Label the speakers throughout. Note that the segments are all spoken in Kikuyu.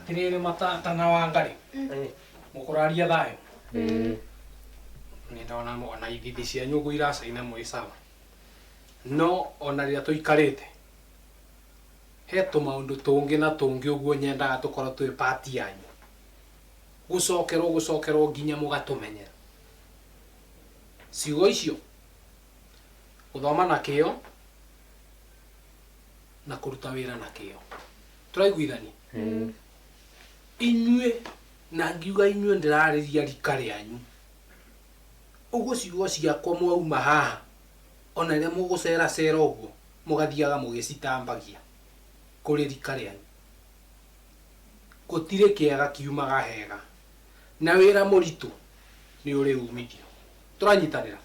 Speaker 1: Atĩrĩrĩ matata na Wangarĩ, mũkũraria thayũ? Nĩ ndona ona ithithi cianyu ũguo iracaina mwĩ sawa. No ona rĩrĩa tũikarĩte, he tũmaũndũ tũngĩ na tũngĩ ũguo nyendaga tũkorwo twĩ part yanyu. Gũcokerwo gũcokerwo nginya mũgatũmenyera. Ciugo icio, gũthoma na kĩo na kũruta wĩra na kĩo. Tũraiguithania? Inyuĩ, na ngiuga inyuĩ ndĩrarĩria rika rĩanyu. Ũguo ciugo ciakwa mwauma haha, ona rĩrĩa mũgũceracera ũguo, mũgathiaga mũgĩcitambagia kũrĩ rika rĩanyu. Gũtirĩ kĩega kiumaga hega, na wĩra mũritũ nĩ ũrĩ umithio. Tũranyitanĩra?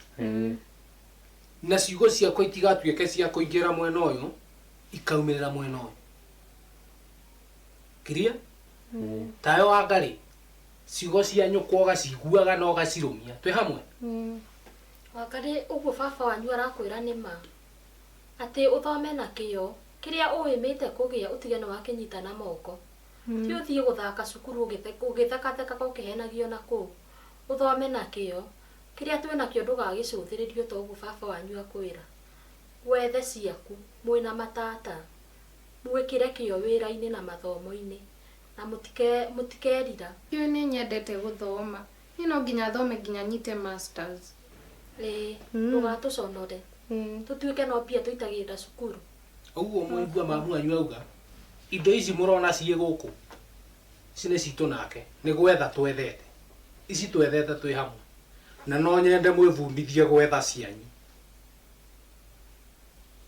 Speaker 1: Na ciugo ciakwa itigatuĩke cia kũingĩra mwena ũyũ, ikaumĩrĩra mwena ũyũ. Clear? Tawe Wangarĩ, ciugo cia nyũkwa ũgaciguaga na ũgacirũmia. Twĩ hamwe?
Speaker 2: Wangarĩ, ũguo baba wanyu arakwĩra nĩ ma? Atĩ ũthome na kĩyo, kĩrĩa ũĩmĩte kũgĩa ũtige nĩ wakĩnyita na moko. Ti ũthiĩ gũthaka cukuru ũgĩthekathekaga ũkĩhenagio na kũu. Ũthome na kĩyo, kĩrĩa twĩ nakĩo ndũgagĩcũthĩrĩrie ota ũguo baba wanyu akwĩra. Wethe ciaku, mwĩna matata. Mwĩkĩre kĩyo wĩra-inĩ na mathomo-inĩ, na mũtikerira.
Speaker 3: Ndiũĩ nĩ nyendete gũthoma. Niĩ no nginya thome nginya nyite masters.
Speaker 2: Ĩĩ, ndũgatũconore. Tũtuĩke no mbia tũitagĩrĩra cukuru.
Speaker 1: Ũguo mwaigua mamu wanyu auga, indo ici mũrona ciĩ gũkũ, ici nĩ citũ nake, nĩ gwetha twethete. Ici twethete twĩ hamwe. Na no nyende mwĩbundithie gwetha cianyu.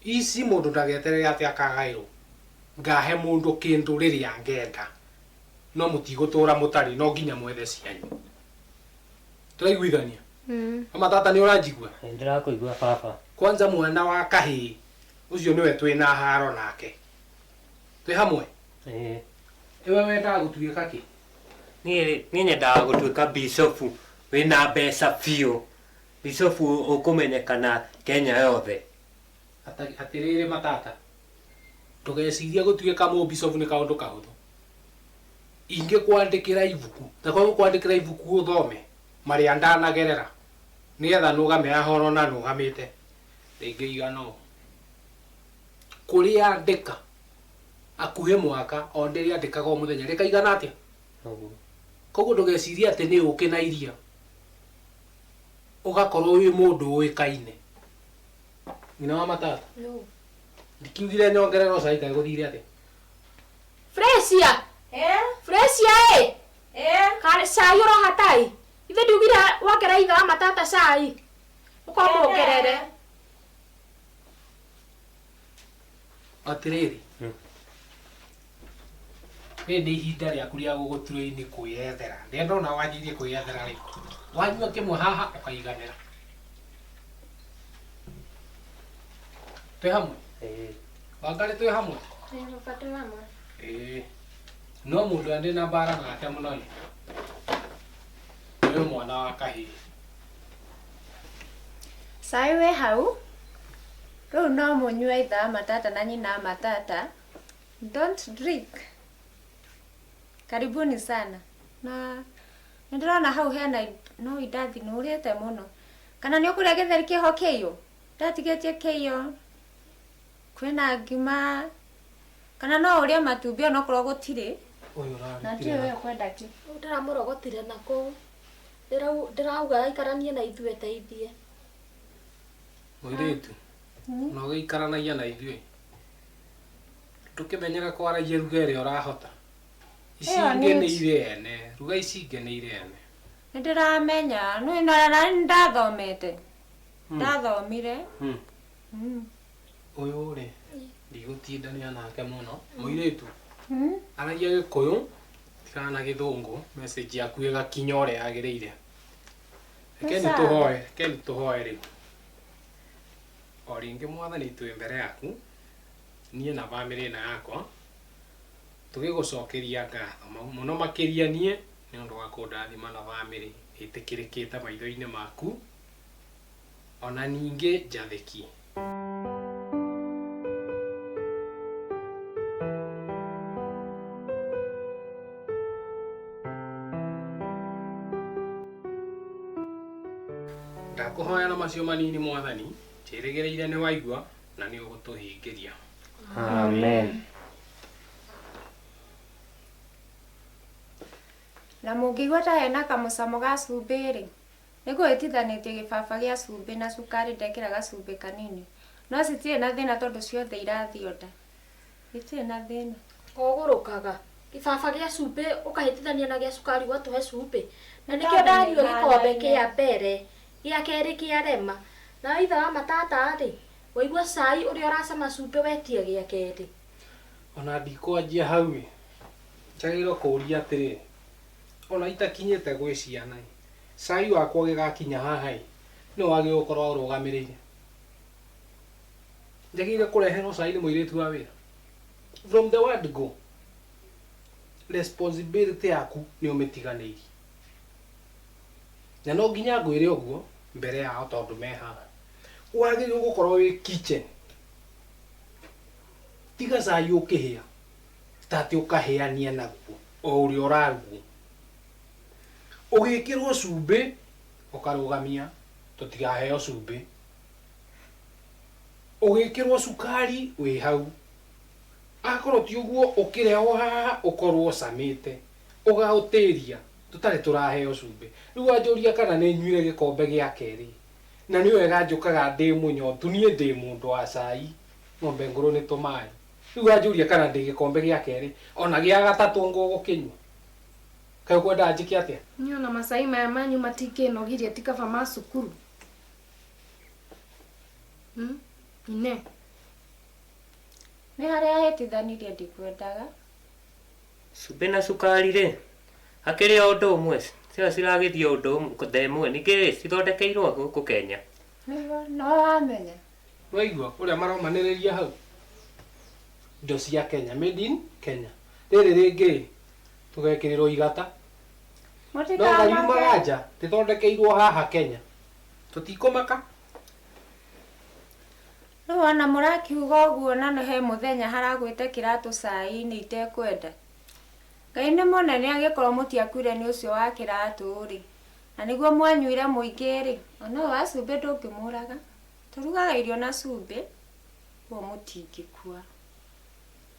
Speaker 1: Ici mũndũ ndageterere atĩ akagaĩrwo. Ngahe mũndũ kĩndũ rĩrĩa ngenda. No mũtigũtũra mũtarĩ, no nginya mwethe cianyu. Tũraiguithania? Mama tata nĩ ũranjigua?
Speaker 4: Nĩ ndĩrakũigua baba.
Speaker 1: Kwanza mwana wa kahĩĩ ũcio nĩwe twĩna haro nake. Twĩ hamwe?
Speaker 4: Ĩĩ.
Speaker 1: Ĩwe wendaga gũtuĩka kĩ?
Speaker 4: Niĩ niĩ nyendaga gũtuĩka bishofu wĩna mbeca biũ. Bishofu ũkũmenyekana Kenya yothe.
Speaker 1: Atĩrĩrĩ matata, ndũgecirie gũtuĩka mũbicobu nĩ kaũndũ kahũthũ. Ingĩkwandĩkĩra ibuku, ta korwo ngũkwandĩkĩra ibuku ũthome marĩa ndanagerera nĩgetha nũgame haha ũrona nũgamĩte, rĩngĩigana ũũ. Kũrĩandĩka hakuhĩ mwaka o ndĩrĩandĩkaga o mũthenya rĩkaigana atĩa? Koguo ndũgecirie atĩ nĩ ũkĩ na iria, ũgakorwo wĩ mũndũ ũĩkaine. Nyina wa matata.
Speaker 2: No.
Speaker 1: Ndikiugire nyongererwo cai kaĩ gũthire atĩa?
Speaker 2: Fresia!
Speaker 5: Eh?
Speaker 2: Fresia ĩ!
Speaker 5: Eh?
Speaker 2: Karĩ cai ũroha tai? Ithe ndiugire wongerere ithe wa matata cai. Ũkamuongerere.
Speaker 1: Atĩrĩrĩ. Rĩrĩ nĩ ihinda rĩaku rĩa gũgũtrain kwĩyethera. Rĩrĩa ndona wanjirie kwĩyethera rĩ, wanyua kĩmwe haha ũkaiganĩra. Twĩ hamwe?
Speaker 4: Ĩĩ.
Speaker 1: Wangarĩ twĩ hamwe?
Speaker 3: Ĩĩ baba twĩ hamwe.
Speaker 1: Ĩĩ. No mũndũ ũrĩa ndĩna mbara nake mũno ĩ, nĩ mwana wa kahĩĩ.
Speaker 5: Cai wĩ hau, rĩu no mũnyue ithe wa matata na nyina wa matata. Don't drink. Karibuni sana. Na nĩ ndĩrona hau hena no indathi nĩ ũrĩte mũno. Kana nĩ ũkũrĩa gĩtheri kĩho kĩiyũ? Ndatigĩtie kĩiyũ. Kwĩna ngima. Kana no ũrĩe matumbĩ onokorwo gũtirĩ.
Speaker 1: Ũyũ
Speaker 5: Na ndiũĩ
Speaker 1: ũrarutire
Speaker 5: we ũkwenda kĩ.
Speaker 2: Rĩu ndĩramũrogotire na kũu. Ndĩrauga aikaranie na ithuĩ ateithie.
Speaker 1: Mũirĩtu, na ũgĩikaranagia na ithuĩ. Ndũkĩmenyere kwaragia ruga ĩrĩa ũrahota. Ici
Speaker 5: Ĩyo
Speaker 1: ingĩ
Speaker 5: nĩ
Speaker 1: nĩ irĩ ene. Ruga ici ingĩ nĩ irĩ ene.
Speaker 5: Nĩ ndĩramenya. Nĩ na nĩ ndathomete. Ndathomire.
Speaker 1: Ũyũ rĩ, ndigũtindania nake mũno. Mũirĩtu, aragia gĩkũyũ, tigana na gĩthũngũ, message yaku ĩgakinya ũrĩa yagĩrĩire. Rekeni
Speaker 5: Sawa.
Speaker 1: tũhoe, rekeni tũhoe rĩu. O rĩngĩ mwathani twĩ mbere yaku, niĩ na bamĩrĩ ĩno yakwa, tũgĩgũcokeria ngatho mũno makĩria niĩ nĩ ũndũ wa kũndathima na bamĩrĩ ĩtĩkĩrĩkĩte maitho-inĩ maku, ona ningĩ njathĩki. Ndakũhoya na macio manini mwathani, njĩrĩgĩrĩire nĩ waigua na nĩ ũgũtũhingĩria.
Speaker 4: Amen.
Speaker 5: Na mũngĩigua ta hena kamũcamo ga cumbĩ-rĩ, nĩ ngũhĩtithanĩtie gĩbaba gĩa cumbĩ na cukari ndekĩra gacumbĩ kanini. No citirĩ na thĩna tondũ ciothe irathiĩ nda. Itirĩ na thĩna.
Speaker 2: Ũgũrũkaga gĩbaba gĩa cumbĩ ũkahĩtithania na gĩa cukari ũgatũhe cumbĩ. Na
Speaker 5: Nĩ
Speaker 2: nĩkĩo
Speaker 5: tondũ
Speaker 2: ndanyua gĩkombe
Speaker 5: nĩihanaine.
Speaker 2: kĩa mbere, gĩa kerĩ kĩarema. Na ithe wa matata-rĩ, waigua cai ũrĩa ũracama cumbĩ wetia gĩa kerĩ.
Speaker 1: Ona ndikwanjia hau ĩ, njagĩrĩirwo kũũria atĩrĩrĩ, ona itakinyĩte gwĩ ciana ĩ, cai wakwa ũgĩgakinya haha ĩ, nĩ wagĩrĩirwo gũkorwo ũrũgamĩrĩire. Njagĩrĩire kũreherwo cai nĩ mũirĩtu wa wĩra. From the word go, responsibility yaku nĩ ũmĩtiganĩirie. Na no nginya ngwĩre ũguo mbere yao tondũ me haha. Wagĩrĩirwo gũkorwo wĩ kitchen. Tiga cai ũkĩhĩa, ta atĩ ũkahĩania naguo o ũrĩa ũrarugwo. Ũgĩkĩrwo cumbĩ, ũkarũgamia tũtikaheo cumbĩ. Ũgĩkĩrwo cukari wĩ hau. Akorwo ti ũguo ũkĩrehwo haha ũkorwo ũcamĩte, ũgaũtĩria tũtarĩ tũraheo cumbĩ. Rĩu wanjũria kana nĩ nyuire gĩkombe gĩa kerĩ, na nĩ wega njũkaga ndĩ mũnyotu, niĩ ndĩ mũndũ wa cai, ng'ombe ngũrũ nĩ tũmaĩ. Rĩu wanjũria kana ndĩ gĩkombe gĩa kerĩ, ona gĩa gatatũ ngũgũkĩnyua. Kaĩ ũkwendaga njĩke atĩa?
Speaker 3: Niĩ ona macai maya manyu matikĩnogirie ti kaba ma cukuru. Hmm? Ine.
Speaker 5: Nĩ harĩa ahĩtithanirie ndikwendaga.
Speaker 4: Cumbĩ na cukari rĩ, hakĩrĩ o ũndũ ũmwe, cio ciragĩthiĩ o ũndũ ũmwe tha ĩmwe, ningĩ rĩ, cithondekeirwo gũkũ Kenya.
Speaker 5: Nĩguo no wamenya.
Speaker 1: Waigua ũrĩa maromanĩrĩria hau? Indo cia Kenya, made in Kenya. Rĩrĩ rĩngĩ tũgekĩrĩrwo igata. No ngariumaga
Speaker 5: Mũtikamake.
Speaker 1: nja, rĩthondekeirwo haha Kenya. Tũtikũmaka.
Speaker 5: Rĩu ona mũrakiuga ũguo na nĩ he mũthenya haragwĩte kĩratũ cai-inĩ itekwenda. Ngai nĩ mũnene angĩkorwo mũtiakuire nĩ ũcio wa kĩratũ-rĩ, na nĩguo mwanyuire mũingĩ-rĩ, ona ũyũ wa cumbĩ ndũngĩmũraga. Tũrugaga irio na cumbĩ, ũguo mũtingĩkua.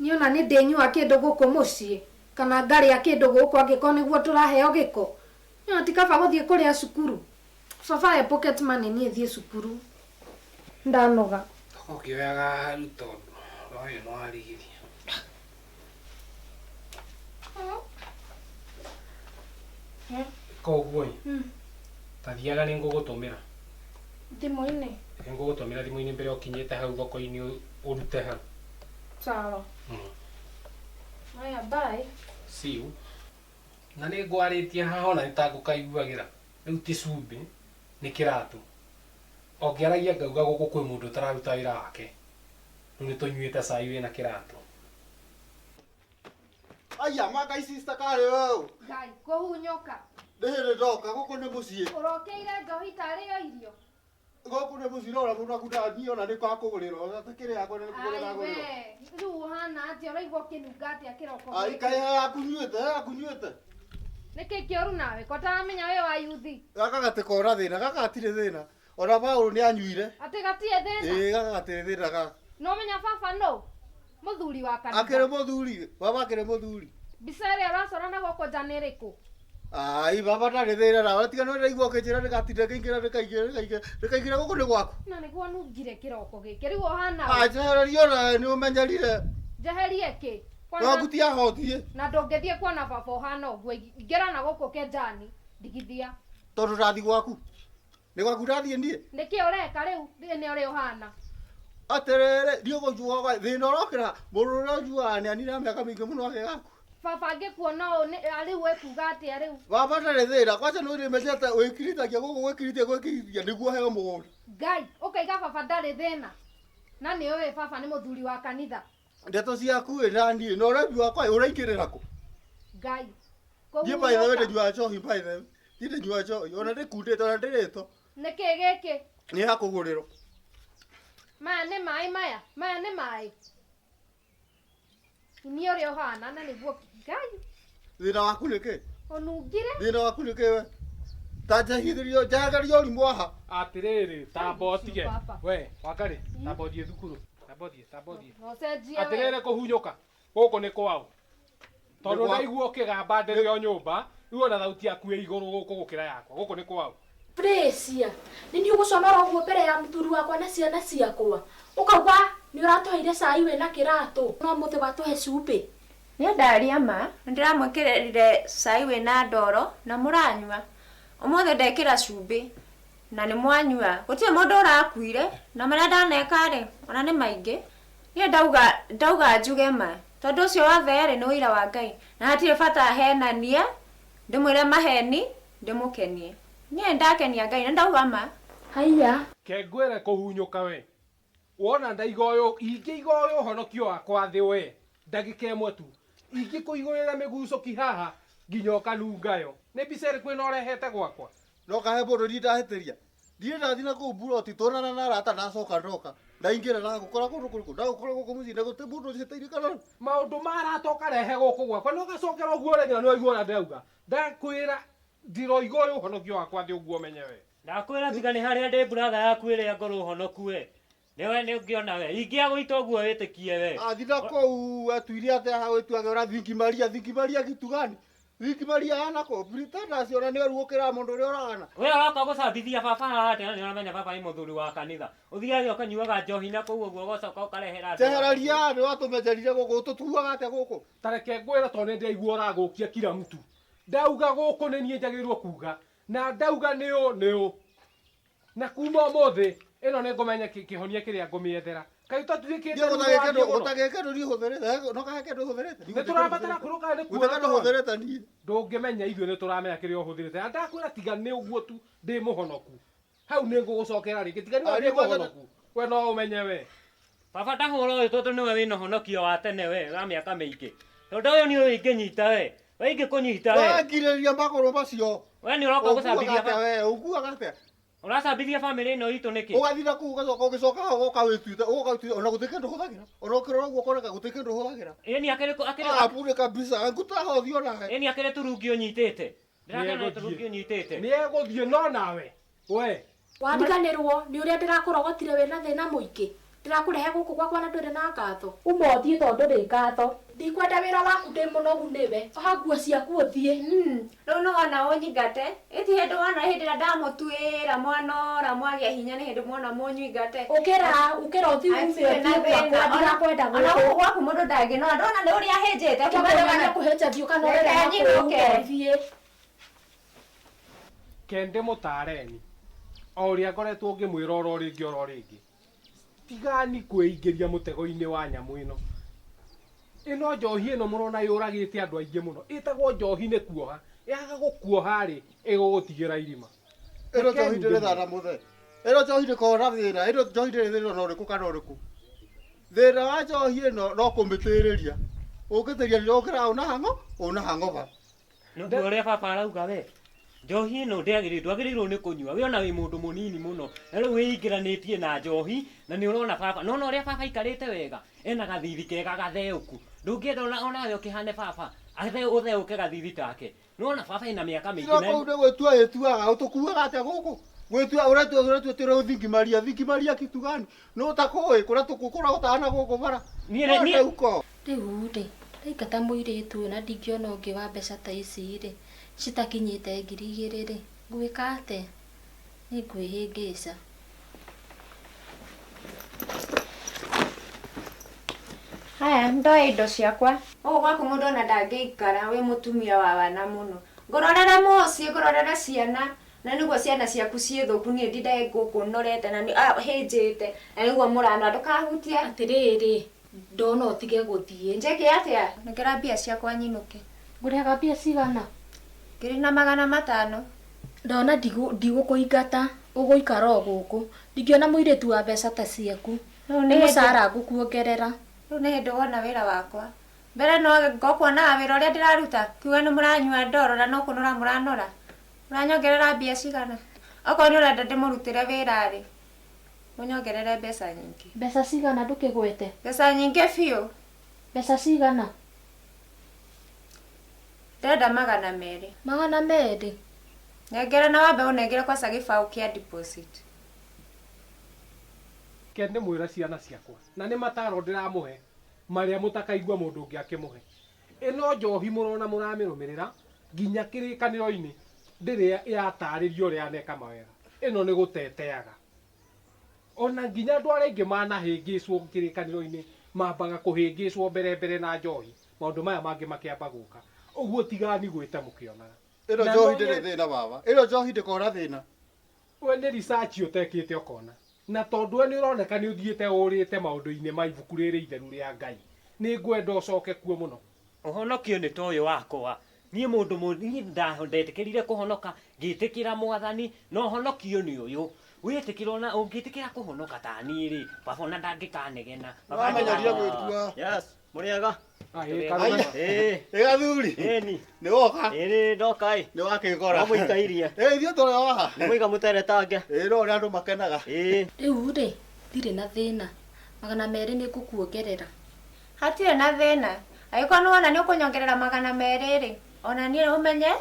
Speaker 3: Niĩ ona nĩ ndĩnyua kĩndũ gũkũ mũciĩ kana ngarĩa kĩndũ gũkũ angĩkorwo nĩguo tũraheo gĩko. Niĩ ona ti kaba gũthiĩ kũrĩa cukuru. Baba he pocket money niĩ thiĩ cukuru. Ndanoga.
Speaker 1: Ũkĩoyaga haru tondũ ũyũ no arigithia. Koguo ĩ, ta thiaga nĩ ngũgũtũmĩra.
Speaker 3: Thimũ-inĩ.
Speaker 1: Nĩ ngũgũtũmĩra thimũ-inĩ mbere ũkinyĩte hau thoko-inĩ ũrute hau.
Speaker 3: Sawa. Haya, bye.
Speaker 1: See you. Na nĩ ngwarĩtie haha ona nĩ ta ngũkaiguagĩra. Rĩu ti cumbĩ, nĩ kĩratũ. O ngĩaragia ngauga gũkũ kwĩ mũndũ ũtararuta wĩra wake. Rĩu nĩ tũnyuĩte cai wĩna kĩratũ.
Speaker 6: Aya, maka sister karĩ weũ.
Speaker 3: Ngai, kũhunyũka.
Speaker 6: Nĩ hĩndĩ ndoka gũkũ nĩ mũciĩ.
Speaker 3: Ũrokĩire njohi tarĩ yo irio.
Speaker 6: Gũkũ nĩ mũciĩ no ũrĩa mũndũ akundaga niĩ ona nĩ kwakũgũrĩrwo. Takĩrĩ yakwa nĩ kũgũrĩra
Speaker 3: Ai
Speaker 6: ngũrĩrwo.
Speaker 3: we, rĩu ũhana atĩa ũraigua ũkĩnunga atĩa kĩroko
Speaker 6: Ai
Speaker 3: gĩkĩ?
Speaker 6: kaĩ he yakunyuĩte, he yakunyuĩte.
Speaker 3: Nĩkĩ kĩũru nawe? Ko taramenya wĩ wa yuthi.
Speaker 6: Gaka gatikora thĩna, gaka gatirĩ thĩna. Ona Paũlũ nĩ anyuire.
Speaker 3: Atĩ gatirĩ thĩna.
Speaker 6: Ĩĩ gaka gatirĩ thĩna gaka.
Speaker 3: No menya baba nũ? Mũthuri wa
Speaker 6: Akĩrĩ
Speaker 3: kanitha.
Speaker 6: mũthuri, baba akĩrĩ mũthuri.
Speaker 3: Mbica ĩrĩa ũracora na gũkũ nja nĩ ĩrĩkũ?
Speaker 6: Ai baba ndarĩ thĩna nawe tiga nĩ ndaigua ũkĩnjĩra nĩgatinda kaingĩra nĩkaingĩra nĩkaingĩra nĩkaingĩra gũkũ nĩ gwaku.
Speaker 3: Na nĩguo nungire kĩroko gĩkĩ. Rĩu ũhana ũ?
Speaker 6: Anjehereria ona nĩ ũmenyerire.
Speaker 3: Njeherie kĩ?
Speaker 6: No
Speaker 3: Kwanza
Speaker 6: ngutiahotie
Speaker 3: na ndũngĩthiĩ kuona baba ũhana ũguo. Ingĩra na gũkũ kĩnjani. Ndigithia.
Speaker 6: tondũ ndathiĩ gwaku. Nĩ gwaku ndathiĩ niĩ.
Speaker 3: Nĩkĩ ũreka rĩu nĩ ũrĩa ũhana?
Speaker 6: Atĩrĩrĩ, ndiũ kũnjua thĩna ũrokĩra mũndũ ũrĩa ũnjuaga nĩ anina mĩaka mĩingĩ mũno agĩgaku.
Speaker 3: Baba angĩkuona ũũ rĩu ekuga atĩa rĩu?
Speaker 6: Baba ndarĩ thĩna, kwaca nĩ ũrĩmenyete wĩkirithagia gũkũ gwĩkirithia gwĩkirithia nĩguo heo mũgũnda.
Speaker 3: Ngai, ũkaiga baba ndarĩ thĩna. Na nĩ ũĩ baba nĩ mũthuri wa kanitha.
Speaker 6: Ndeto ciaku ĩ na niĩ na ũremi wakwa ĩ ũraingĩrĩra kũ?
Speaker 3: Ngai.
Speaker 6: Niĩ by the way
Speaker 3: Kũhunyũka.
Speaker 6: ndĩnyuaga njohi by the way. Niĩ ndĩnyuaga njohi ona ndĩkundĩte ona ndĩrĩtwo.
Speaker 3: Nĩkĩ gĩkĩ?
Speaker 6: Nĩ ya kũgũrĩrwo.
Speaker 3: Maya nĩ maĩ maya. Maya nĩ maĩ. Ni ũrĩa ũhana na nĩguo Ngai
Speaker 6: Thĩna waku nĩ kĩ?
Speaker 3: ũnungire.
Speaker 6: Thĩna waku nĩ kĩ we? Ta njehithĩrio njehererio ũrimũ haha.
Speaker 1: Atĩrĩrĩ, tamba ũtige. We, Wangarĩ, tamba ũthiĩ thukuru. Tamba ũthiĩ, tamba ũthiĩ.
Speaker 3: Na ũcenjie we.
Speaker 1: Atĩrĩrĩ kũhunyũka. Gũkũ nĩ kwao. Tondũ
Speaker 6: Nĩ kwa-
Speaker 1: ndaigua ũkĩgamba ndĩrĩ o nyũmba, rĩu ona thauti yaku ĩ igũrũ gũkũ gũkĩra yakwa. Gũkũ nĩ kwao.
Speaker 2: Fresia, nĩ niĩ ũgũconora ũguo mbere ya mũthuri wakwa na ciana ciakwa. Ũkauga nĩ ũratũheire cai wĩna kĩratũ, no mũthĩ watũhe cumbĩ.
Speaker 5: Niĩ ndaria ma, nĩ ndĩramwĩkĩrĩire cai wĩna ndoro na mũranyua. Ũmũthĩ ndekĩra cumbĩ na nĩ mwanyua. Gũtirĩ mũndũ ũrakuire na marĩa ndaneka rĩ, ona nĩ maingĩ. Niĩ ndauga ndauga njuge ma, tondũ ũcio wothe rĩ nĩ ũira wa Ngai. Na hatirĩ bata henanie, ndĩmwĩre maheni, ndĩmũkenie. Niĩ ndakenia Ngai na ndauga ma.
Speaker 2: Haiya.
Speaker 1: Ke ngwĩre kũhunyũka we. Wona ndaiga ũyũ, ingĩiga ũyũ ũhonokio wakwa thĩ we, ndagĩka ĩmwe tu. Ingĩkũigũrĩra mĩgucũki haha nginya ũkanungayo. Nĩ mbica ĩrĩkũ ĩno ũrehete gwakwa?
Speaker 6: No kahe mũndũ niĩ ndahĩtĩria. Niĩ ndathiĩ na kũu mburoti tuonana na arata ndacoka ndoka. Ndaingĩra ndagũkora kũndũ kũrĩkũ? Ndagũkora gũkũ mũciĩ na gũtirĩ mũndũ ũnjĩtĩirie kana
Speaker 1: Maũndũ ma arata ũkarehe gũkũ gwakwa na ũgacokera ũguo rĩngĩ na nĩwaigua ũrĩa ndĩrauga. Ndakwĩra ndiroiga ũyũ ũhonokio wakwa thĩ ũguo ũmenye we.
Speaker 4: Ndakwĩra tiga nĩ harĩa ndĩ buratha yaku ĩrĩa ngorwo honoku we. Nĩwe nĩ ũngĩona we. Ingĩagũita ũguo wĩtĩkie we.
Speaker 6: Athi na kũu atuire atĩa haha wĩtuage ũra thingi Maria thingi Maria kitu gani? Thingi Maria hana kũ? Pretenders ona nĩ ũrugũkĩra mũndũ ũrĩa ũragana.
Speaker 4: We ũroka gũcambithia baba haha atĩa na nĩ ũramenya baba nĩ mũthuri wa kanitha. Ũthiage ũkanyuaga njohi na kũu ũguo ũgacoka ũkarehera andũ.
Speaker 6: Njehereria nĩ watũmenjerire gũkũ tũtuaga atĩa gũkũ?
Speaker 1: Ta reke ngwĩre tondũ nĩ ndĩraigua ũragũkia kila mtu. Ndauga gũkũ nĩ niĩ njagĩrĩirwo kuga na ndauga nĩ ũ nĩ ũ. Na kuma ũmũthĩ ĩno nĩ ngũmenya kĩhonia kĩrĩa ngũmĩethera. Kaĩ ũtatuĩkĩte
Speaker 6: Niĩ
Speaker 1: rĩu
Speaker 6: gũtagĩ
Speaker 1: nĩwathiĩ
Speaker 6: kĩndũ
Speaker 1: mũno?
Speaker 6: gũtagĩ kĩndũ niĩ hũthĩrĩte no kahe kĩndũ hũthĩrĩte.
Speaker 1: Nĩ tũrabatara kũrũka nĩ
Speaker 6: Gũtagĩ
Speaker 1: kuona
Speaker 6: kĩndũ hũthĩrĩte niĩ.
Speaker 1: Ndũngĩmenya ithuĩ nĩ tũramenya kĩrĩa ũhũthĩrĩte. Na ndakwĩra tiga nĩ ũguo tu ndĩ mũhonoku. Hau nĩ ngũgũcokera rĩngĩ tiga nĩ
Speaker 6: Ah,
Speaker 1: ndĩ
Speaker 6: nĩ kwanja-
Speaker 1: mũhonoku. We no ũmenye we.
Speaker 4: Baba ndahũra ũyũ tondũ nĩwe wĩna ũhonokio wa tene we wa mĩaka mĩingĩ. Tondũ ũyũ nĩ ũyũ ingĩnyita we. We ingĩkũnyita we.
Speaker 6: Wangirĩrĩria magũrũ macio.
Speaker 4: We nĩ ũroka
Speaker 6: Ũkuaga
Speaker 4: gũcambithia
Speaker 6: atĩa
Speaker 4: baba.
Speaker 6: we? Ũkuaga atĩa?
Speaker 4: Ũracambithia bamĩrĩ ĩno itũ nĩkĩ?
Speaker 6: Ũgathiĩ na kũu ũgacoka ũgĩcoka haha ũgoka wĩtuĩte ũgoka wĩtuĩte ona gũtirĩ kĩndũ hũthagĩra. Ona ũkĩrora ũguo ũkoneka gũtirĩ kĩndũ hũthagĩra.
Speaker 4: Ĩni akĩrĩ akĩrĩ
Speaker 6: Ah, bure kabisa. Ngutaha ũthiĩ onawe.
Speaker 4: ĩni akĩrĩ turungi ũnyitĩte. Ndĩrakena nĩ
Speaker 1: Nĩegũthiĩ.
Speaker 4: turungi ũnyitĩte.
Speaker 1: Nĩ egũthiĩ no nawe. We.
Speaker 2: Wariganĩrwo nĩ ũrĩa ndĩrakũrogotire wĩna thĩna mũingĩ. Ndĩrakũrehe gũkũ gwakwa na ndũrĩ na ngatho. Uma ũthiĩ tondũ ndũrĩ ngatho. Ndikwenda wĩra waku ndĩ mũnogu nĩwe. Oha nguo ciaku ũthiĩ.
Speaker 5: Rĩu nĩ wona ũnyingate ĩti hĩndĩ wona hĩndĩ ĩrĩa ndamũtuĩra mwanora mwagĩa hinya nĩ hĩndĩ mwona mũnyingate.
Speaker 2: Ũkĩra, ũkĩra ũthiĩ ume ũthiĩ gwakwa ndirakwenda
Speaker 5: Ona
Speaker 2: gũkũ.
Speaker 5: gũkũ gwaku mũndũ ndangĩnora ndona nĩ ũrĩa ahĩnjĩte
Speaker 2: Tiga kũmenya kũhĩnja thiĩ ũkanorere
Speaker 5: Reke
Speaker 2: na kũu
Speaker 5: nyinũke.
Speaker 2: ũthiĩ.
Speaker 1: Kende mũtareni. O ũrĩa ngoretwo ngĩmwĩra oro rĩngĩ oro rĩngĩ. Tigani kwĩingĩria mũtego-inĩ wa nyamũ ĩno. Ĩno njohi ĩno mũrona yũragĩte andũ aingĩ mũno. Ĩtagwo njohi nĩ kuoha. Yaga gũkuoha rĩ, ĩgũgũtigĩra irima.
Speaker 6: Ĩno njohi
Speaker 1: Rekeni
Speaker 6: ndĩrĩ
Speaker 1: ndĩmwĩre.
Speaker 6: thana mũthe. Ĩno njohi ndĩkoragwo na thĩna. Ĩno njohi ndĩrĩ thĩna ona ũrĩkũ kana ũrĩkũ. Thĩna wa njohi ĩno no kũmĩtĩrĩria. Ũngĩtĩria nĩ ũkĩraga una hango, una hangover.
Speaker 4: Nĩ ũndũ ũrĩa baba arauga we. Njohi ĩno ndĩagĩrĩirwo ndwagĩrĩirwo nĩ kũnyua. We ona wĩ mũndũ mũnini mũno. Na rĩu wĩingĩranĩtie na njohi na nĩ ũrona baba. Nona ũrĩa baba aikarĩte wega. Ena gathithi kega gatheũku. Ndũngĩenda ona onawe ũkĩhane baba. Athe ũtheũke gathithi take. Nĩwona baba ena mĩaka mĩingĩ
Speaker 6: Ĩno
Speaker 4: na
Speaker 6: kũu nĩ gwĩtua ĩtuaga. Ũtũkuaga atĩa gũkũ? Gwĩtua ũretua ũretua tũrĩ thingi Maria, thingi Maria kitu gani? Nĩ ũtakũĩ kũrĩa tũkũkũra gũtana gũkũ bara.
Speaker 4: Niĩ rĩ- niĩ-
Speaker 6: Uko.
Speaker 2: Rĩu rĩ, ndaingata mũirĩtu ũyũ na ndingĩona ũngĩ wa mbeca ta ici rĩ, citakinyĩte 2000 rĩ, ngwĩka atĩa? Nĩ ngwĩhĩngĩca.
Speaker 5: Haya ndoe indo ciakwa. Gũkũ gwaku mũndũ ona ndangĩikara wĩ mũtumia wa wana mũno. Ngũrorere mũciĩ, ngũrorere ciana na nĩguo ciana ciaku ciĩ thũku niĩ ndinde gũkũ norete na nĩ hĩnjĩte na nĩguo mũranora ndũkahutie.
Speaker 2: Atĩrĩrĩ, ndona ũtige gũthiĩ.
Speaker 5: Njĩke atĩa? Nengera mbia ciakwa nyinũke.
Speaker 2: Ngũrĩhaga mbia cigana?
Speaker 5: 1500.
Speaker 2: Ndona ndigũkũingata, ũgũikara o gũkũ. Ndingĩona mũirĩtu wa mbeca ta ciaku.
Speaker 5: Rĩu
Speaker 2: Nĩ
Speaker 5: nĩ hĩndĩ
Speaker 2: mũcara ngũkuongerera.
Speaker 5: rĩu nĩ hĩndĩ wona wĩra wakwa. Mbere no ngokuonaga wĩra ũrĩa ndĩraruta kiuga nĩ mũranyua ndoro na no kũnora mũranora. Mũranyongerera mbia cigana? Okorwo nĩ ũrenda ndĩmũrutĩre wĩra rĩ, mũnyongerere mbeca nyingĩ.
Speaker 2: Mbeca cigana ndũkĩgwete?
Speaker 5: Mbeca nyingĩ biũ.
Speaker 2: Mbeca cigana?
Speaker 5: Ndĩrenda 200.
Speaker 2: 200?
Speaker 5: Nengera na wambe ũnengere kwaca gĩbaũ kĩa deposit.
Speaker 1: Ke nĩ mwĩra ciana ciakwa na nĩ mataro ndĩramũhe marĩa mũtakaigua mũndũ ũngĩ akĩmũhe. Ĩno njohi mũrona mũramĩrũmĩrĩra nginya kĩrĩkanĩro-inĩ ndĩrĩ yatarĩrio ũrĩa yaneka mawega. Ĩno nĩ gũteteaga. Ona nginya andũ arĩa aingĩ manahĩngĩcwo kĩrĩkanĩro-inĩ mambaga kũhĩngĩcwo mbere mbere na njohi maũndũ maya mangĩ makĩamba gũka. Ũguo tigani gwĩte mũkĩonaga.
Speaker 6: Ĩno njohi ndĩrĩ thĩna baba. Ĩno njohi ndĩkona thĩna.
Speaker 1: We nĩ research ũtekĩte ũkona. Na tondũ we nĩ ũroneka nĩ ũthiĩte ũrĩte maũndũ-inĩ ma ibuku rĩrĩ itheru rĩa Ngai. Nĩ ngwenda ũcoke kuo mũno.
Speaker 4: Ũhonokio nĩ ta ũyũ wakwa. Niĩ mũndũ niĩ ndetĩkĩrire kũhonoka ngĩtĩkĩra mwathani na ũhonokio nĩ ũyũ. Wĩtĩkĩra ona ũngĩtĩkĩra kũhonoka ta niĩ rĩ, baba ona ndangĩkanegena.
Speaker 6: Wamenyerire gwĩtua.
Speaker 7: Yes, mũrĩega.
Speaker 6: Ĩ gathuri.
Speaker 7: Ĩni.
Speaker 6: Nĩ woka.
Speaker 7: Ĩni ndoka ĩ.
Speaker 6: Nĩ wakĩgora.
Speaker 7: No mũikairie.
Speaker 6: Ĩ ithuĩ tũrĩ o haha.
Speaker 7: Nĩ mũiga mũteretange.
Speaker 6: Ĩ no ũrĩa andũ makenaga.
Speaker 7: Ĩ.
Speaker 2: Rĩu rĩ, ndirĩ na thĩna. 200 nĩ ngũkuongerera.
Speaker 5: Hatirĩ na thĩna. Angĩkorwo nĩ wona nĩ ũkũnyongerera 200 rĩ, ona niĩ ũmenye,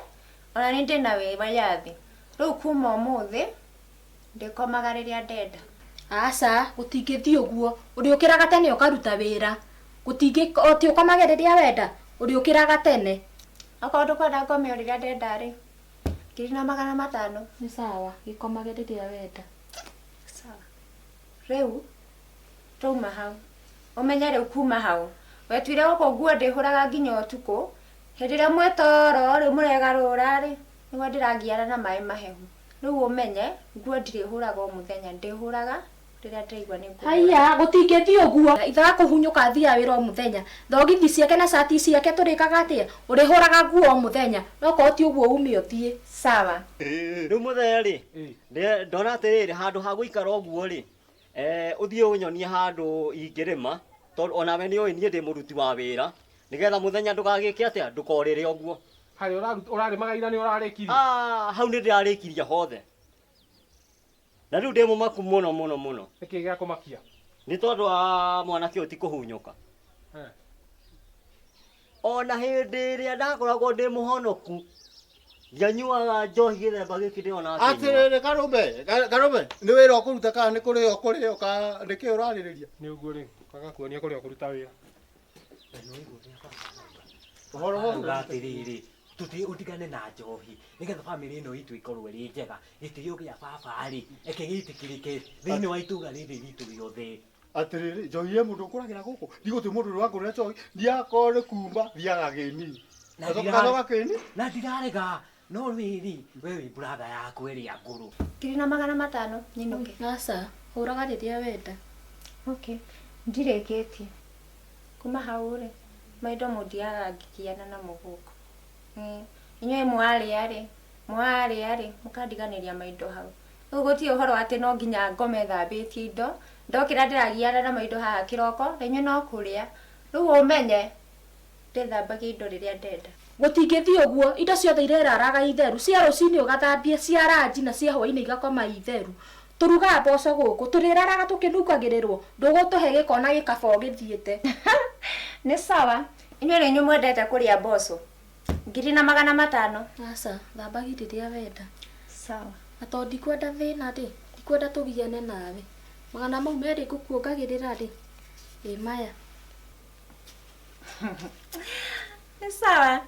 Speaker 5: ona niĩ ndĩna wĩyathi. Rĩu kuma ũmũthĩ ndĩkomaga rĩrĩa ndenda.
Speaker 2: Aca, gũtingĩthiĩ ũguo. Ũrĩũkĩraga tene ũkaruta wĩra. Gũtingĩ ti ũkomage rĩrĩa wenda, ũrĩũkĩraga tene.
Speaker 5: Okorwo ndũkwenda ngome o rĩrĩa ndenda rĩ, 1500.
Speaker 2: Nĩ sawa, gĩkomage rĩrĩa wenda.
Speaker 5: Sawa. Rĩu twauma hau. Ũmenye rĩu kuma hau. Wetuire gũkũ nguo ndĩhũraga nginya ũtukũ. Hĩndĩ ĩrĩa mwĩ toro rĩ mũregarũra rĩ, nĩguo ndĩragiana na maĩ mahehu. Rĩu ũmenye nguo ndirĩhũraga o mũthenya, ndĩhũraga rĩrĩa ndĩraigua nĩ ngũhũra.
Speaker 2: Haiya, gũtingĩthiĩ ũguo. Ithaga kũhunyũka athiaga wĩra o mũthenya. Thogithi ciake na cati ciake tũrĩkaga atĩa? Ũrĩhũraga nguo o mũthenya. No korwo ti ũguo ume ũthiĩ.
Speaker 5: Sawa.
Speaker 7: Rĩu mũthee rĩ, ndona atĩrĩrĩ handũ ha gũikara ũguo rĩ, ũthiĩ ũnyonie handũ ingĩrĩma tondũ onawe nĩ ũĩ niĩ ndĩ mũruti wa wĩra nĩgetha mũthenya ndũgagĩke atĩa ndũkorĩre ũguo.
Speaker 1: Harĩa ũrarĩmaga ira nĩ ũrarĩkirie?
Speaker 7: Hau nĩ ndĩrarĩkirie hothe. Na rĩu ndĩ mũmaku mũno mũno mũno.
Speaker 1: Nĩkĩ gĩa kũmakia?
Speaker 7: Nĩ tondũ wa mwanake ũyũ ti kũhunyũka. Ona hĩndĩ ĩrĩa ndakoragwo ndĩ mũhonoku ndianyuaga njohi gĩthemba gĩkĩ ndĩrona akĩnyua.
Speaker 6: Atĩrĩrĩ Karũme, Karũme, nĩ wĩra ũkũruta kana nĩ kũrĩo ũkũrĩo kana nĩkĩ ũrarĩrĩria?
Speaker 1: Nĩ ũguo rĩ, agakuonia kũrĩa ũkũruta wĩra.
Speaker 6: Ũhoro
Speaker 4: Auga atĩrĩrĩ, tũthiĩ ũtigane na njohi nĩgetha bamĩrĩ ĩno itũ ĩkorwo ĩrĩ njega. Gĩtĩo gĩa baba rĩ, reke gĩtĩkĩrĩke thĩinĩ wa itũra rĩrĩ ritũ rĩothe.
Speaker 6: Atĩrĩrĩ, njohi ĩ mũndũ ũkũragĩra gũkũ? Ndigũtĩ mũndũ ũrĩa wangũrĩra njohi, ndiakorwo nĩ kuma thiaga gĩni. Gacoka kĩni?
Speaker 4: Na ndirarega, no rĩrĩ, we wĩ brother yaku ĩrĩa ngũrũ.
Speaker 5: 1500 nyinũke.
Speaker 2: Aca, hũraga rĩrĩa wenda.
Speaker 5: Okay, ndirĩkĩtie. Kuma hau rĩ, maindo mũndiaga ngĩgiana namo gũkũ. Inyuĩ mwarĩa rĩ, mwarĩa rĩ, mũkandiganĩria maindo hau. Rĩu gũtirĩ ũhoro atĩ no nginya ngome thambĩtie indo, ndokĩra ndĩragiana na maindo haha kĩroko, na inyuĩ no kũrĩa. Rĩu ũmenye ndĩthambagia indo rĩrĩa ndenda.
Speaker 2: Gũtingĩthiĩ ũguo, indo ciothe ireraraga itheru, cia rũcinĩ ũgathambia, cia ranji na cia hwaĩ-inĩ igakoma itheru. Tũrugaga mboco gũkũ, tũrĩraraga tũkĩnungagĩrĩrwo, ndũgũtũhe gĩko na gĩkaba ũgĩthiĩte.
Speaker 5: Nĩ sawa, inyuĩ nĩ inyuĩ mwendete kũrĩa mboco. 1500.
Speaker 2: Aca, thambagia rĩrĩa wenda.
Speaker 5: Sawa.
Speaker 2: Na tondũ ndikwenda thĩna rĩ, ndikwenda tũgiane nawe. 200 ngũkuongagĩrĩra rĩ, ĩ maya.
Speaker 5: Nĩ sawa,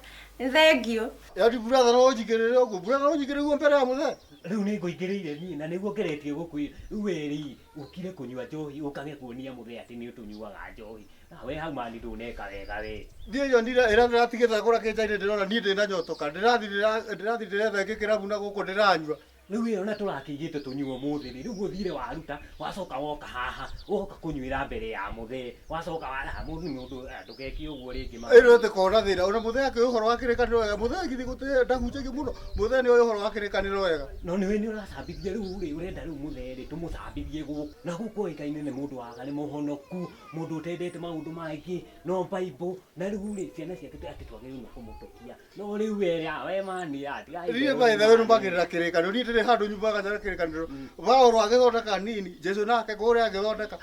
Speaker 5: thank you.
Speaker 6: Yaani brother no ũnjigĩrĩre ũguo, brother no ũnjigĩrĩre ũguo mbere ya mũthee.
Speaker 4: Rĩu nĩ ngũingĩrĩire niĩ na nĩguo ngeretie gũkwĩra. Rĩu we rĩ, ũkire kũnyua njohi ũkage kuonia mũthee atĩ nĩ ũtũnyuaga njohi. Na we hau mani ndũneka wega we.
Speaker 6: Thiĩ nyonire ĩrĩa ndĩratigĩte kũrĩa kĩnja-inĩ ndĩrona niĩ ndĩna nyotoka. Ndĩrathiĩ ndĩretha ĩngĩ kĩrabu na gũkũ ndĩranyua.
Speaker 4: Rĩu ĩyo na tũrakĩigĩte tũnyue ũmũthĩ rĩ, rĩu ũthire waruta, wacoka woka haha, woka kũnyuĩra mbere ya mũthee, wacoka waraha mũndũ nĩ ũndũ, ndũgeke ũguo rĩngĩ ma.
Speaker 6: Ĩno ĩtĩkona thĩna, ona mũthee akĩũĩ ũhoro wa kĩrĩkanĩro wega, mũthee githĩ gũtirĩ ndahunjagia mũno, mũthee nĩoĩ ũhoro wa kĩrĩkanĩro wega.
Speaker 4: No nĩwe nĩ ũracambithia rĩu rĩ, ũrenda rĩu mũthee rĩ, tũmũcambithie gũkũ. Na gũkũ oĩkaine nĩ mũndũ waga, nĩ mũhonoku, mũndũ ũtendete maũndũ maingĩ, no Bible, na rĩu rĩ, ciana ciake atĩ twagĩrĩirwo nĩ kũmũtũkia. No rĩu we rĩ, we mani, tiga
Speaker 6: Niĩ by the way nũmagĩrĩra kĩrĩkanĩro, niĩ ndĩrĩ handũ nyumaga nja na kĩrĩkanĩro. Paũlũ agĩthondeka nini, Jesũ nake kũrĩa agĩthondeka.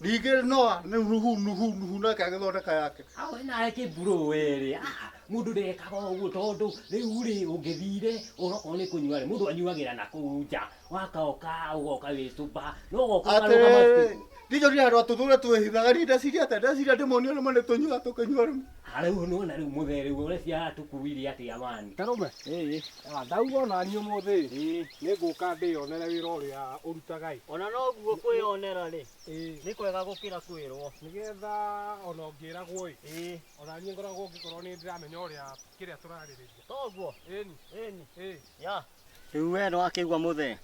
Speaker 6: Ningĩ Noa nĩ Nuhu, Nuhu, Nuhu nake agĩthondeka yake.
Speaker 4: We nawe kĩmburũ we rĩ, Mũndũ ndekaga ũguo tondũ rĩu rĩ ũngĩthire onokorwo nĩ kũnyua rĩ mũndũ anyuagĩra na kũu nja wakaoka ũgoka wĩ cuba no ũgoka ũkarũgama
Speaker 6: Atĩrĩrĩ, ndinjorire handũ atũthure twĩhithaga niĩ ndeciria atĩa ndeciria ndĩmonie rĩmwe nĩ tũnyuaga tũkĩnyua rĩmwe.
Speaker 4: Rĩu nĩwona rĩu mũthee rĩu ũreciria atũkuire atĩa mani?
Speaker 1: Karũme ndauga ona niĩ ũmũthĩ nĩ ngũka ndĩyonere wĩra ũrĩa ũrutaga ĩ.
Speaker 7: Ona noguo kwĩyonera rĩ nĩ kwega gũkĩra kwĩrwo.
Speaker 1: Nĩgetha ona ũngĩragwo ĩ ona niĩ ngoragwo ngĩkorwo nĩ ndĩramenya ũrĩa kĩrĩa tũrarĩrĩria.
Speaker 7: Toguo?
Speaker 1: Ĩni.
Speaker 7: Ĩni.
Speaker 1: Ĩ.
Speaker 7: Ya. Rĩu we nĩwakĩigua mũthee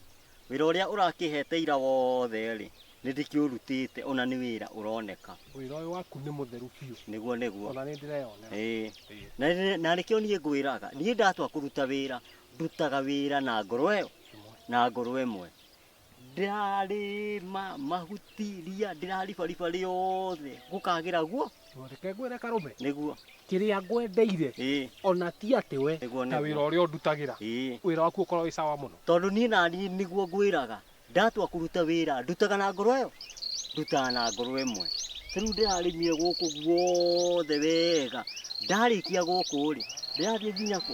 Speaker 7: wĩra ũrĩa ũrakĩhete ira wothe rĩ nĩ ndĩkĩũrutĩte ona nĩ wĩra ũroneka.
Speaker 1: Wĩra ũyũ waku nĩ mũtheru biũ.
Speaker 7: Nĩguo nĩguo.
Speaker 1: Ona nĩ ndĩreyonera.
Speaker 7: Ĩĩ. Na nĩkĩo niĩ ngwĩraga niĩ ndatua kũruta wĩra ndutaga wĩra na ngoro ĩyo na ngoro ĩmwe. Ndĩrarĩma mahuti ria ndĩraribariba rĩothe gũkagĩra guo.
Speaker 1: Reke ngwĩre Karũme.
Speaker 7: Nĩguo.
Speaker 1: Kĩrĩa ngwendeire ona ti atĩ we
Speaker 7: Nĩguo
Speaker 1: ta
Speaker 7: nĩguo.
Speaker 1: wĩra ũrĩa ũndutagĩra wĩra waku ũkorwo wĩ sawa mũno.
Speaker 7: Tondũ niĩ naniĩ nĩguo ngwĩraga ndatua kũruta wĩra ndutaga na ngoro ĩyo ndutaga na ngoro ĩmwe. Rĩu ndĩrarĩmire gũkũ guothe wega ndarĩkia gũkũ rĩ ndĩrathiĩ nginya kũ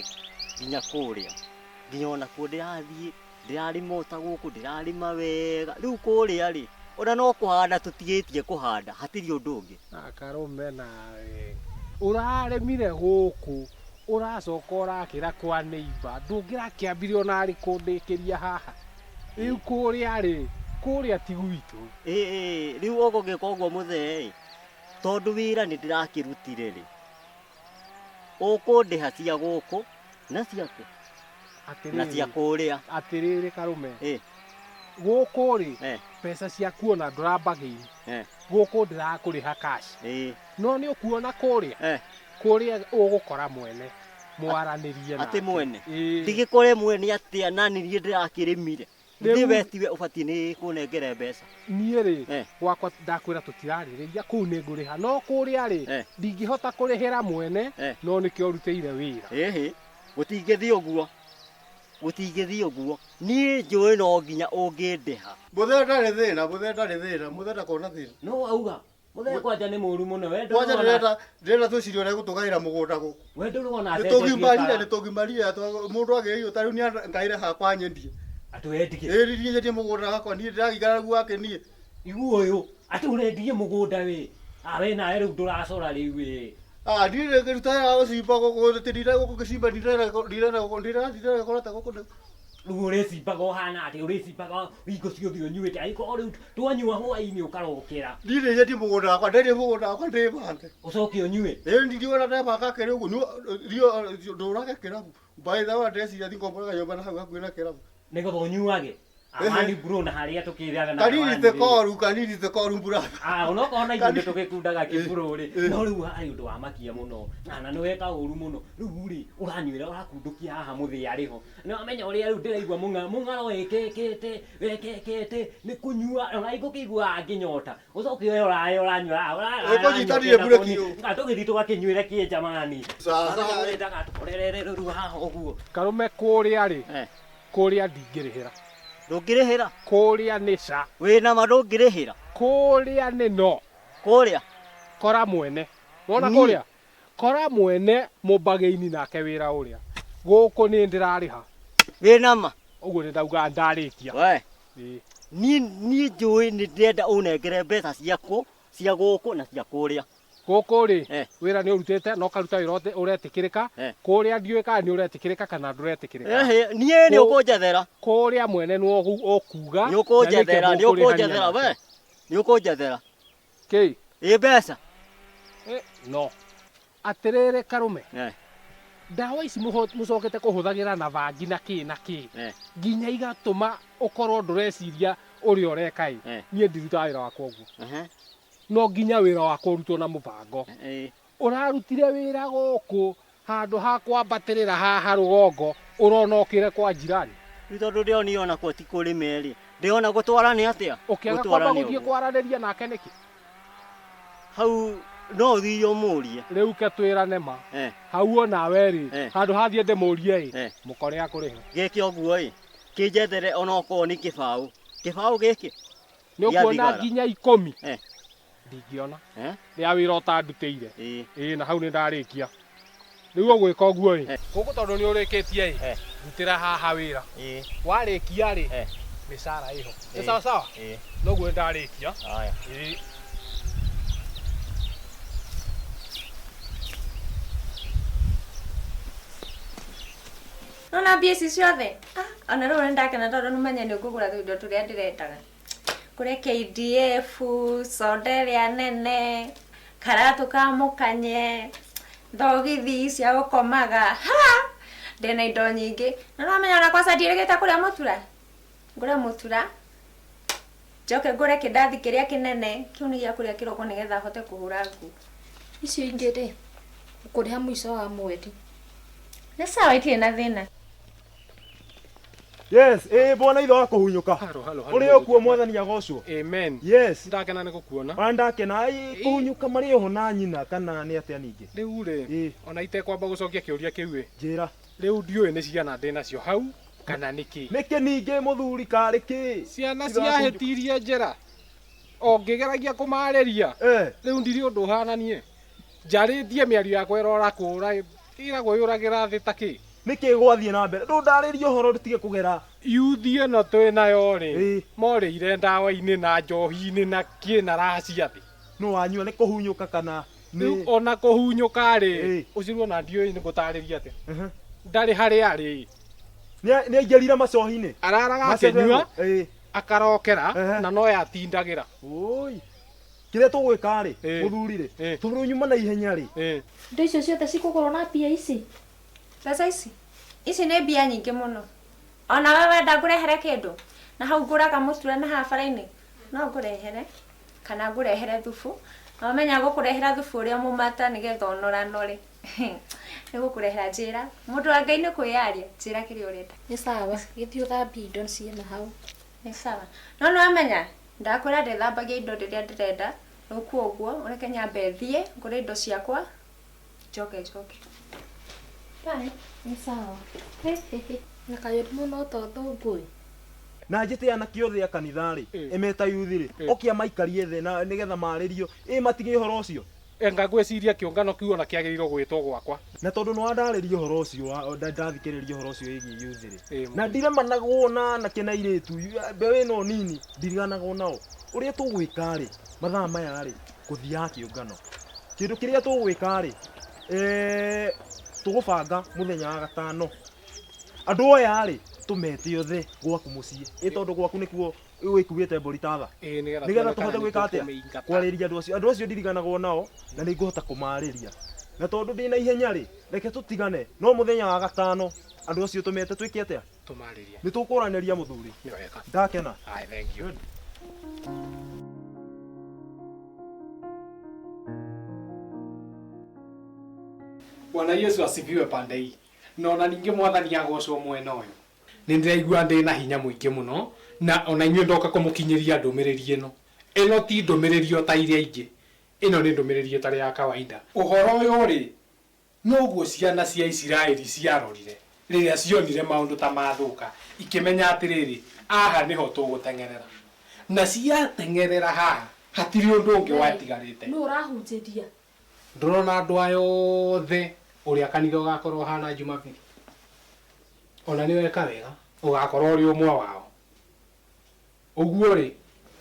Speaker 7: nginya kũrĩa nginya onakuo ndĩrathiĩ ndĩrarĩma o ta gũkũ ndĩrarĩma wega rĩu kũrĩa rĩ ona no kũhanda tũtigĩtie kũhanda hatirĩ ũndũ ũngĩ.
Speaker 1: Na Karũme nawe ũrarĩmire gũkũ ũracoka ũrakĩra kwa neighbor ndũngĩrakĩambire ona arĩ kũndĩkĩria haha rĩu kũrĩa rĩ kũrĩa ti gwitũ.
Speaker 7: Ĩĩ rĩu ũgũgĩka ũguo mũthee ĩ tondũ wĩra nĩ ndĩrakĩrutire rĩ ũkũndĩha cia gũkũ na cia kũ na cia kũrĩa.
Speaker 1: Atĩrĩrĩ Karũme gũkũ rĩ mbeca ciaku ona ndũrambagĩire gũkũ ndĩrakũrĩha cash no nĩ ũkuona kũrĩa kũrĩa ũgũkora mwene mwaranĩrie
Speaker 7: Atĩ
Speaker 1: nake.
Speaker 7: mwene
Speaker 1: Ĩĩ.
Speaker 7: ndigĩkore mwene atĩa na nĩ niĩ ndĩrakĩrĩmire
Speaker 1: Rĩu-
Speaker 7: Githĩ we tiwe ũbatiĩ nĩ kũnengere mbeca.
Speaker 1: Niĩ rĩ gwakwa ndakwĩra tũtirarĩrĩria kũu nĩ ngũrĩha no kũrĩa rĩ ndingĩhota kũrĩhĩra mwene no nĩkĩo rutĩire wĩra.
Speaker 7: Ĩhĩ gũtingĩthiĩ ũguo gũtingĩthiĩ ũguo niĩ njũĩ no nginya ũngĩndĩha.
Speaker 6: Mũthee ndarĩ thĩna, mũthee ndarĩ thĩna, mũthee ndakona thĩna.
Speaker 4: No auga mũthee kwanja nĩ mũru mũno we
Speaker 6: Kwanja
Speaker 4: ndũrona
Speaker 6: ndĩrenda ndĩrenda twĩcirie ũrĩa gũtũgaĩra mũgũnda gũkũ.
Speaker 4: we ndũrona
Speaker 6: Nĩ tũgimarire nĩ tũgimarire mũndũ agĩrĩirwo ta rĩu niĩ ngaire hakwa nyendie.
Speaker 4: Atĩ wendie?
Speaker 6: Ĩĩ niĩ nyendie mũgũnda wakwa niĩ ndĩragĩikara gwake niĩ.
Speaker 4: Igu ũyũ atĩ ũrendie mũgũnda wĩ we nawe rĩu ndũracora rĩu ĩ.
Speaker 6: Ah niĩ ngĩruta wĩra wa gũcimba gũkũ ndĩrenda gũkũ ngĩcimba ndirenda ndirenda ndirenda ndirenda gũkũ
Speaker 4: Rĩu ũrĩcimbaga ũhana atĩ ũrĩcimbaga hingo ciothe ũnyuĩte angĩkorwo rĩu twanyua hwaĩ-inĩ ũkarokera.
Speaker 6: Niĩ nĩ nyendie mũgũnda wakwa ndendie mũgũnda wakwa ndĩbange.
Speaker 4: Ũcoke ũnyue?
Speaker 6: Ĩĩ ndingĩona ndebanga kĩrĩ ũguo niĩ ndũrage kĩrabu. By the way ndĩreciria thiĩ ngomboraga nyũmba na hau hakuhĩ na kĩrabu.
Speaker 4: Nĩgetha ũnyuage. Amani bro na harĩa tũkĩrĩaga na
Speaker 6: Kanini
Speaker 4: Amani
Speaker 6: te
Speaker 4: rĩ.
Speaker 6: koru kanini te koru brother.
Speaker 4: Ah onokorwo na ithuĩ nĩ tũgĩkundaga kĩburo rĩ no rĩu harĩ ũndũ wa makia mũno na nĩ weka ũru mũno rĩu rĩ ũranyuĩra ũrakundũkia haha mũthĩ arĩ ho nĩ wamenya ũrĩa rĩu ndĩraigua mũng'aro wĩkĩkĩte wĩkĩkĩte nĩ kũnyua ona ingũkĩigua ngĩnyota ũcoke we ũraya ũranyua
Speaker 6: Ũkũnyitanire bureki ũũ.
Speaker 4: tũgĩthiĩ tũgakĩnyuĩre kĩ jamani
Speaker 6: Sasa.
Speaker 4: ũrendaga tũkorerere rĩu haha ũguo
Speaker 1: Karũme kũrĩa rĩ kũrĩa ndingĩrĩhĩra.
Speaker 7: Ndũngĩrĩhĩra?
Speaker 1: Kũrĩa nĩ ca.
Speaker 7: Wĩna ma ndũngĩrĩhĩra?
Speaker 1: Kũrĩa nĩ no.
Speaker 7: Kũrĩa?
Speaker 1: Kora mwene. Wona
Speaker 7: Niĩ?
Speaker 1: kũrĩa? Kora mwene mũmbagĩini nake wĩra ũrĩa. Gũkũ nĩ ndĩrarĩha.
Speaker 7: Wĩna ma?
Speaker 1: Ũguo nĩ ndauga ndarĩkia.
Speaker 7: We.
Speaker 1: Ĩĩ.
Speaker 7: Niĩ niĩ njũĩ nĩ ndĩrenda ũnengere mbeca ciakũ cia gũkũ na cia kũrĩa.
Speaker 1: Gũkũ rĩ wĩra nĩ ũrutĩte na ũkaruta wĩra ũretĩkĩrĩka kũrĩa ndiũĩ kana nĩ ũretĩkĩrĩka kana ndũretĩkĩrĩka.
Speaker 7: Ĩhĩ niĩ nĩ ũkũnjethera.
Speaker 1: Kũrĩa mwene nĩ ũkuga
Speaker 7: Nĩ ũkũnjethera nĩ ũkũnjethera we nĩ ũkũnjethera.
Speaker 1: Kĩ?
Speaker 7: Ĩ mbeca.
Speaker 1: No. Atĩrĩrĩ Karũme. Ndawa ici mũcokete kũhũthagĩra na bangi na kĩ na kĩ nginya igatũma ũkorwo ndũreciria ũrĩa ũreka ĩ niĩ ndirutaga wĩra wakwa ũguo. No nginya wĩra wakwa ũrutwo na mũbango. Ũrarutire wĩra gũkũ handũ ha kwambatĩrĩra haha rũgongo ũrona ũkĩre kwa jirani.
Speaker 7: Rĩu tondũ ndĩronire onakuo ti kũrĩme rĩ ndĩrona gũtwara nĩ atĩa?
Speaker 1: Ũkĩaga
Speaker 7: Gũtwara
Speaker 1: kwamba
Speaker 7: nĩ
Speaker 1: gũthiĩ
Speaker 7: ũguo.
Speaker 1: kwaranĩria nake nĩkĩ?
Speaker 7: Hau no ũthire ũmũrie.
Speaker 1: Rĩu ke twĩrane ma. Hau onawe rĩ handũ hathiĩ ndĩmũrie ĩ mũkore akũrĩhe.
Speaker 7: Gĩke ũguo ĩ kĩnjethere onokorwo nĩ kĩbaũ. Kĩbaũ gĩkĩ?
Speaker 1: Nĩ
Speaker 7: Gĩa
Speaker 1: ũkuona
Speaker 7: thigara.
Speaker 1: nginya ikũmi ndingĩona rĩa wĩra ũtandutĩire. Ĩĩ na hau nĩ ndarĩkia. Rĩu ũgwĩka ũguo ĩ. Gũkũ tondũ nĩ ũrĩkĩtie ĩ. Rutĩra haha wĩra. Warĩkia rĩ, mĩcara ĩho. Nĩ sawa sawa? Noguo ndarĩkia.
Speaker 7: Haya.
Speaker 1: Ĩ.
Speaker 5: Nona mbia ici ciothe Ah, ona rĩu nĩndakena tondũ nĩmenya nĩ ngũgũra tũindo tũrĩa ndĩrendaga kũrĩa KDF soda ĩrĩa nene karatũ ka mũkanye thogithi cia gũkomaga ha ndĩna indo nyingĩ na nĩwamenya ona kwaca ndirĩgĩte kũrĩa mũtura ngũre mũtura njoke ngũre kĩndathi kĩrĩa kĩnene kĩu nĩ gĩa kũrĩa kĩroko nĩgetha hote kũhũra nguo
Speaker 3: Icio ingĩ rĩ, ũkũrĩha mũico wa mweri.
Speaker 5: Nĩ sawa itirĩ na thĩna.
Speaker 8: Yes, ĩ bwana ithe wa kũhunyũka. Ũrĩ ũkuo mwathani agocwo.
Speaker 1: Amen.
Speaker 8: Yes.
Speaker 1: Ndakena nĩ gũkuona.
Speaker 8: Ona ndakena ai kũhunyũka marĩ oho na nyina kana nĩ atĩa ningĩ.
Speaker 1: Rĩu rĩ, ona itekwamba gũcokia kĩũria kĩu ĩ.
Speaker 8: Njĩra.
Speaker 1: Rĩu ndiũĩ nĩ ciana ndĩ nacio hau kana nĩkĩ.
Speaker 8: Nĩkĩ ningĩ mũthuri karĩ kĩ?
Speaker 1: Ciana ciahĩtirie njĩra. O ngĩgeragia kũmarĩria. Rĩu ndirĩ ũndũ ũhananie. Njarĩtie mĩario yakwa ĩrora kũra ĩragwo yũragĩra thĩ ta kĩ.
Speaker 8: Nĩkĩ gwathiĩ na mbere? Ndũndarĩrie ũhoro tũtige kũgera.
Speaker 1: Yuthi ĩno twĩ nayo rĩ, morĩire ndawa-inĩ na njohi-inĩ na kĩ na raha cia thĩ.
Speaker 8: Nũ wanyua nĩ kũhunyũka kana
Speaker 1: Rĩu ona kũhunyũka rĩ, ũcirwo na ndiũĩ nĩ gũtarĩria atĩa. Ndarĩ harĩa arĩ.
Speaker 8: Nĩ aingĩrire macohi-inĩ.
Speaker 1: Araraga akĩnyua, akarokera na no yatindagĩra.
Speaker 8: Oi. Kĩrĩa tũgwĩka rĩ, mũthuri rĩ, tondũ nyuma na ihenya rĩ.
Speaker 3: Indo icio ciothe cikũgũrwo na mbia ici?
Speaker 5: Mbeca ici ici nĩ mbia nyingĩ mũno ona we wenda ngũrehere kĩndũ na hau ngũraga mũtura na haha bara-inĩ no ngũrehere kana ngũrehere thubu na wamenya ngũkũrehera thubu ũrĩa mũmata nĩgetha ũnoranore nĩ gũkũrehera njĩra mũndũ wa Ngai nĩ kwĩyaria njĩra kĩrĩa ũrenda.
Speaker 3: Nĩ sawa, gĩthiĩ ũthambie indo ciĩna hau.
Speaker 5: Nĩ sawa no nĩ wamenya ndakwĩra ndĩthambagia indo rĩrĩa ndĩrenda rĩu kuoguo ũreke nyambe thiĩ ngũre indo ciakwa njoke njoke. Bye.
Speaker 3: Nĩ sawa. Na kaĩ ũrĩ mũno ta ũthũngũ ĩ.
Speaker 8: Na njĩte anake othe a kanitha rĩ, ĩmeta yuthi rĩ, oke amaikarie thĩ na nĩgetha marĩrio, ĩ matige ũhoro ũcio.
Speaker 1: Enga ngwĩciria kĩũngano kĩu ona kĩagĩrĩirwo gwĩtwo gwakwa.
Speaker 8: Na tondũ nĩ wandarĩria ũhoro ũcio ndathikĩrĩria ũhoro ũcio wĩgiĩ yuthi rĩ. Na ndiremanagwo na anake na airĩtu, mbeũ ĩno nini ndiriganagwo nao. Ũrĩa tũgwĩka rĩ, mathaa maya rĩ, gũthiaga kĩũngano. Kĩndũ kĩrĩa tũgwĩka rĩ, tũgũbanga mũthenya wa gatano. Andũ aya rĩ, tũmete othe gwaku mũciĩ. Ĩ tondũ gwaku nĩkuo wĩkuĩte mbũri ta tha. Nĩgetha tũhote gwĩka atĩa? Kwarĩria andũ acio. Andũ acio ndiriganagwo nao na nĩ ngũhota kũmarĩria. Na tondũ ndĩna ihenya rĩ, reke tũtigane. No mũthenya wa gatano andũ acio tũmete twĩke atĩa?
Speaker 1: Tũmarĩrie.
Speaker 8: Nĩ tũkũranĩria mũthuri.
Speaker 1: Nĩ wega.
Speaker 8: Ndakena.
Speaker 1: Aye, thank you. Bwana Yesu asifiwe pande hii. Na ona ningĩ mwathani agocwo mwena ũyũ. Nĩ ndĩraigua ndĩ na hinya mũingĩ mũno na ona inyuĩ ndoka kũmũkinyĩria ndũmĩrĩri ĩno. Ĩno ti ndũmĩrĩri o ta iria ingĩ. Ĩno nĩ ndũmĩrĩri ĩtarĩ ya kawaida. Ũhoro ũyũ rĩ, noguo ciana cia Isiraeli ciarorire rĩrĩa cionire maũndũ ta mathũka ikĩmenya atĩrĩrĩ, haha nĩho tũgũteng'erera. Na ciateng'erera haha hatirĩ ũndũ ũngĩ watigarĩte.
Speaker 2: Nũ ũrahunjĩria?
Speaker 1: Ndũrona andũ aya othe ũrĩa kanitha ũgakorwo ũhana Jumapili. Ona nĩ weka wega ũgakorwo ũrĩ ũmwe wao. Ũguo rĩ,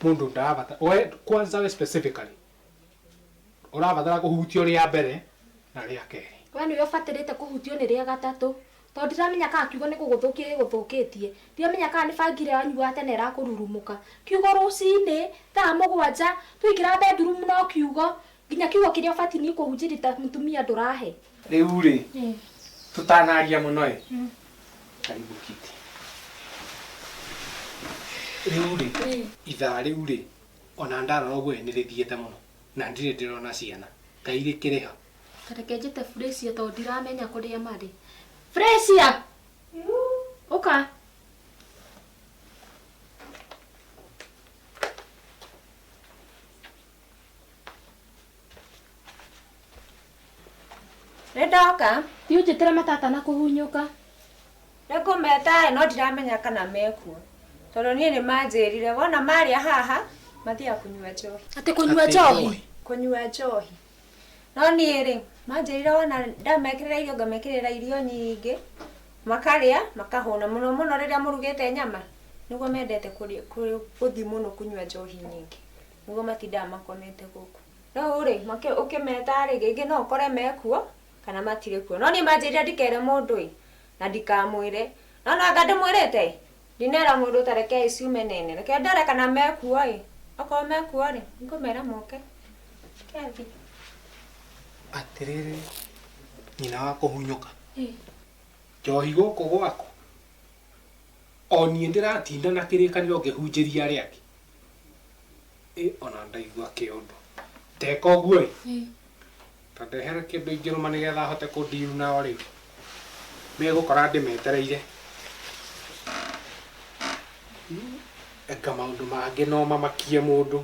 Speaker 1: mũndũ ndarabatara, we kwanza we specifically ũrabatara kũhutio rĩa mbere na rĩa kerĩ.
Speaker 3: We nĩwe ũbatarĩte kũhutio nĩ rĩa gatatũ. Tondũ ndiramenya kana kiugo nĩ gũgũthũkia gĩgũthũkĩtie. Ndiramenya kana nĩ bangi ĩrĩa wanyuaga tene ĩrakũrurumũka. Kiugo rũcinĩ thaa mũgwanja twaingĩra bedroom no kiugo nginya kiugo kĩrĩa ũbatiĩ niĩ kũhunjĩria ta mũtumia ndũrahe.
Speaker 1: Rĩu rĩ, tũtanaria mũno ĩ, karibu kiti. Rĩu rĩ, ithaa rĩu rĩ, ona ndarora ũguo nĩ rĩthiĩte mũno na ndirĩ ndĩrona ciana. Ngai rĩkĩrĩ ha?
Speaker 2: Tareke njĩte Fresia tondũ ndiramenya kũrĩa marĩ. Fresia! Ũka.
Speaker 5: Nĩ ndoka.
Speaker 2: Thiĩ ũnjĩtĩre matata na kũhunyũka.
Speaker 5: Nĩ ngũmeta no ndiramenya kana mekuo. Tondũ niĩ nĩ manjĩrire wona marĩa haha mathiaga kũnyua njohi.
Speaker 2: Atĩ kũnyua njohi?
Speaker 5: Kũnyua njohi. No niĩ rĩ, Manjĩrire wona ndamekĩrĩra irio ngamekĩrĩra irio nyingĩ makarĩa makahũna mũno mũno rĩrĩa mũrugĩte nyama nĩguo mendete gũthiĩ mũno kũnyua njohi nyingĩ nĩguo matindaga makomete gũkũ. Rĩu rĩ ũkĩmeta rĩ rĩngĩ no ũkore mekuo kana matirĩ kuo. No niĩ manjĩrire ndikere mũndũ ĩ na ndikamwĩre. No no anga ndĩmwĩrĩte ndinera mũndũ ta reke ciume nene reke ndore kana mekuo ĩ okorwo mekuo rĩ ngũmera moke. Kethi.
Speaker 1: Atĩrĩrĩ nyina wa kũhunyũka njohi gũkũ gwaku o niĩ ndĩratinda na kĩrĩkanĩro ngĩhunjĩria arĩa angĩ ĩ ona ndaigua kĩũndũ teka ũguo ĩ ta ndehere kĩndũ ingĩrũma nĩgetha hote kũndiru nao rĩu megũkora ndĩmetereire eka maũndũ mangĩ no mamakie mũndũ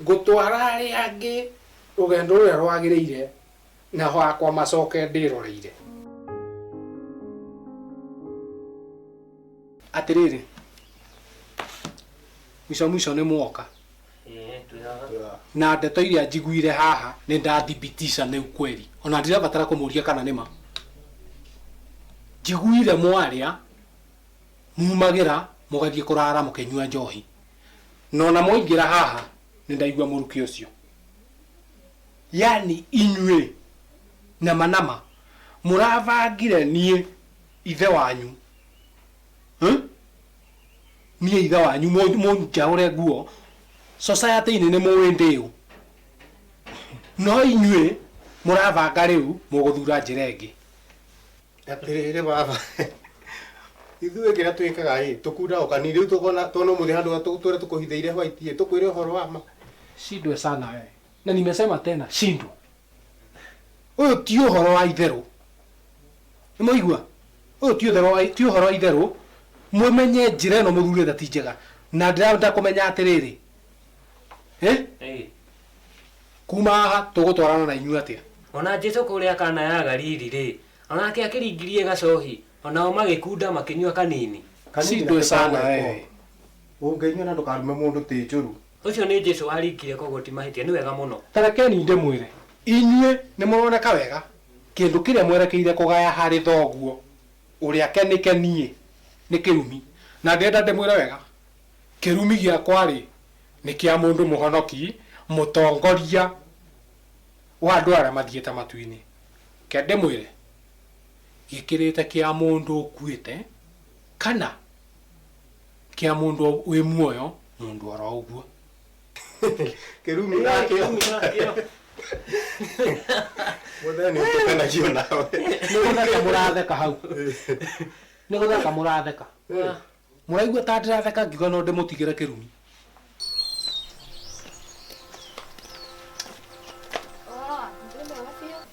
Speaker 1: ngũtwara arĩa angĩ rũgendo rũrĩa rwagĩrĩire na wakwa macoke ndĩroreire. Atĩrĩrĩ mwico mwico nĩ mwoka na ndeto iria njiguire haha nĩ ndathibitisha nĩ ukweli ona ndirabatara kũmũria kana nĩ ma. Njiguire mwaria mumagĩra mũgathiĩ kũrara mũkĩnyua njohi na ona mwaingĩra haha nĩ ndaigua mũrukĩ ũcio. Yani inyuĩ nama nama mũrabangire niĩ ithe wanyu niĩ ithe wanyu mũnjaũre nguo society-inĩ nĩ mũĩ ndĩũ no inyuĩ mũrabanga rĩu mũgũthura njĩra ĩngĩ.
Speaker 6: Atĩrĩrĩ baba ithuĩ kĩrĩa twĩkaga ĩ tũkundaga kanini rĩu tũkona tuona ũmũthĩ handũ tũrĩa tũkũhithĩire white ĩ tũkwĩre ũhoro wa ma.
Speaker 1: Shindwe sana we na nimesema tena shindwe ũyũ ti ũhoro wa itherũ nĩ mwaigua ũyũ ti ũhoro wa itherũ mũmenye njĩra ĩno mũthurĩte ti njega na ndĩrenda kũmenya atĩrĩrĩ kuma haha tũgũtwarana na inyuĩ atĩa.
Speaker 4: Ona Jesũ kũrĩa Kana ya Galili rĩ onake akĩringirie gacohi onao magĩkunda makĩnyua kanini.
Speaker 1: Shindwe sana we
Speaker 6: ũngĩnyua na ndũkarume mũndũ ti njũru.
Speaker 4: Ũcio nĩ Jesũ waringire koguo ti mahĩtia nĩ wega mũno.
Speaker 1: Tarekeni ndĩmwĩre inyuĩ nĩ mũroneka wega kĩndũ kĩrĩa mwerekeire kũgaya harĩ thoguo ũrĩa kenikenie nĩ kĩrumi na ndĩrenda ndĩmwĩre wega kĩrumi gĩakwa rĩ nĩ kĩa mũndũ mũhonoki mũtongoria wa andũ arĩa mathiĩte matu-inĩ. Ke ndĩmwĩre gĩkĩrĩte kĩa mũndũ ũkuĩte kana kĩa mũndũ wĩ muoyo mũndũ oro ũguo.
Speaker 6: Kĩrumi nakĩo mũthee nĩ ũtũkenagio nawe.
Speaker 1: Nĩ gũtheka mũratheka hau nĩ gũtheka mũratheka mũraigua ta ndĩratheka ngiuga no ndĩmũtigĩre kĩrumi.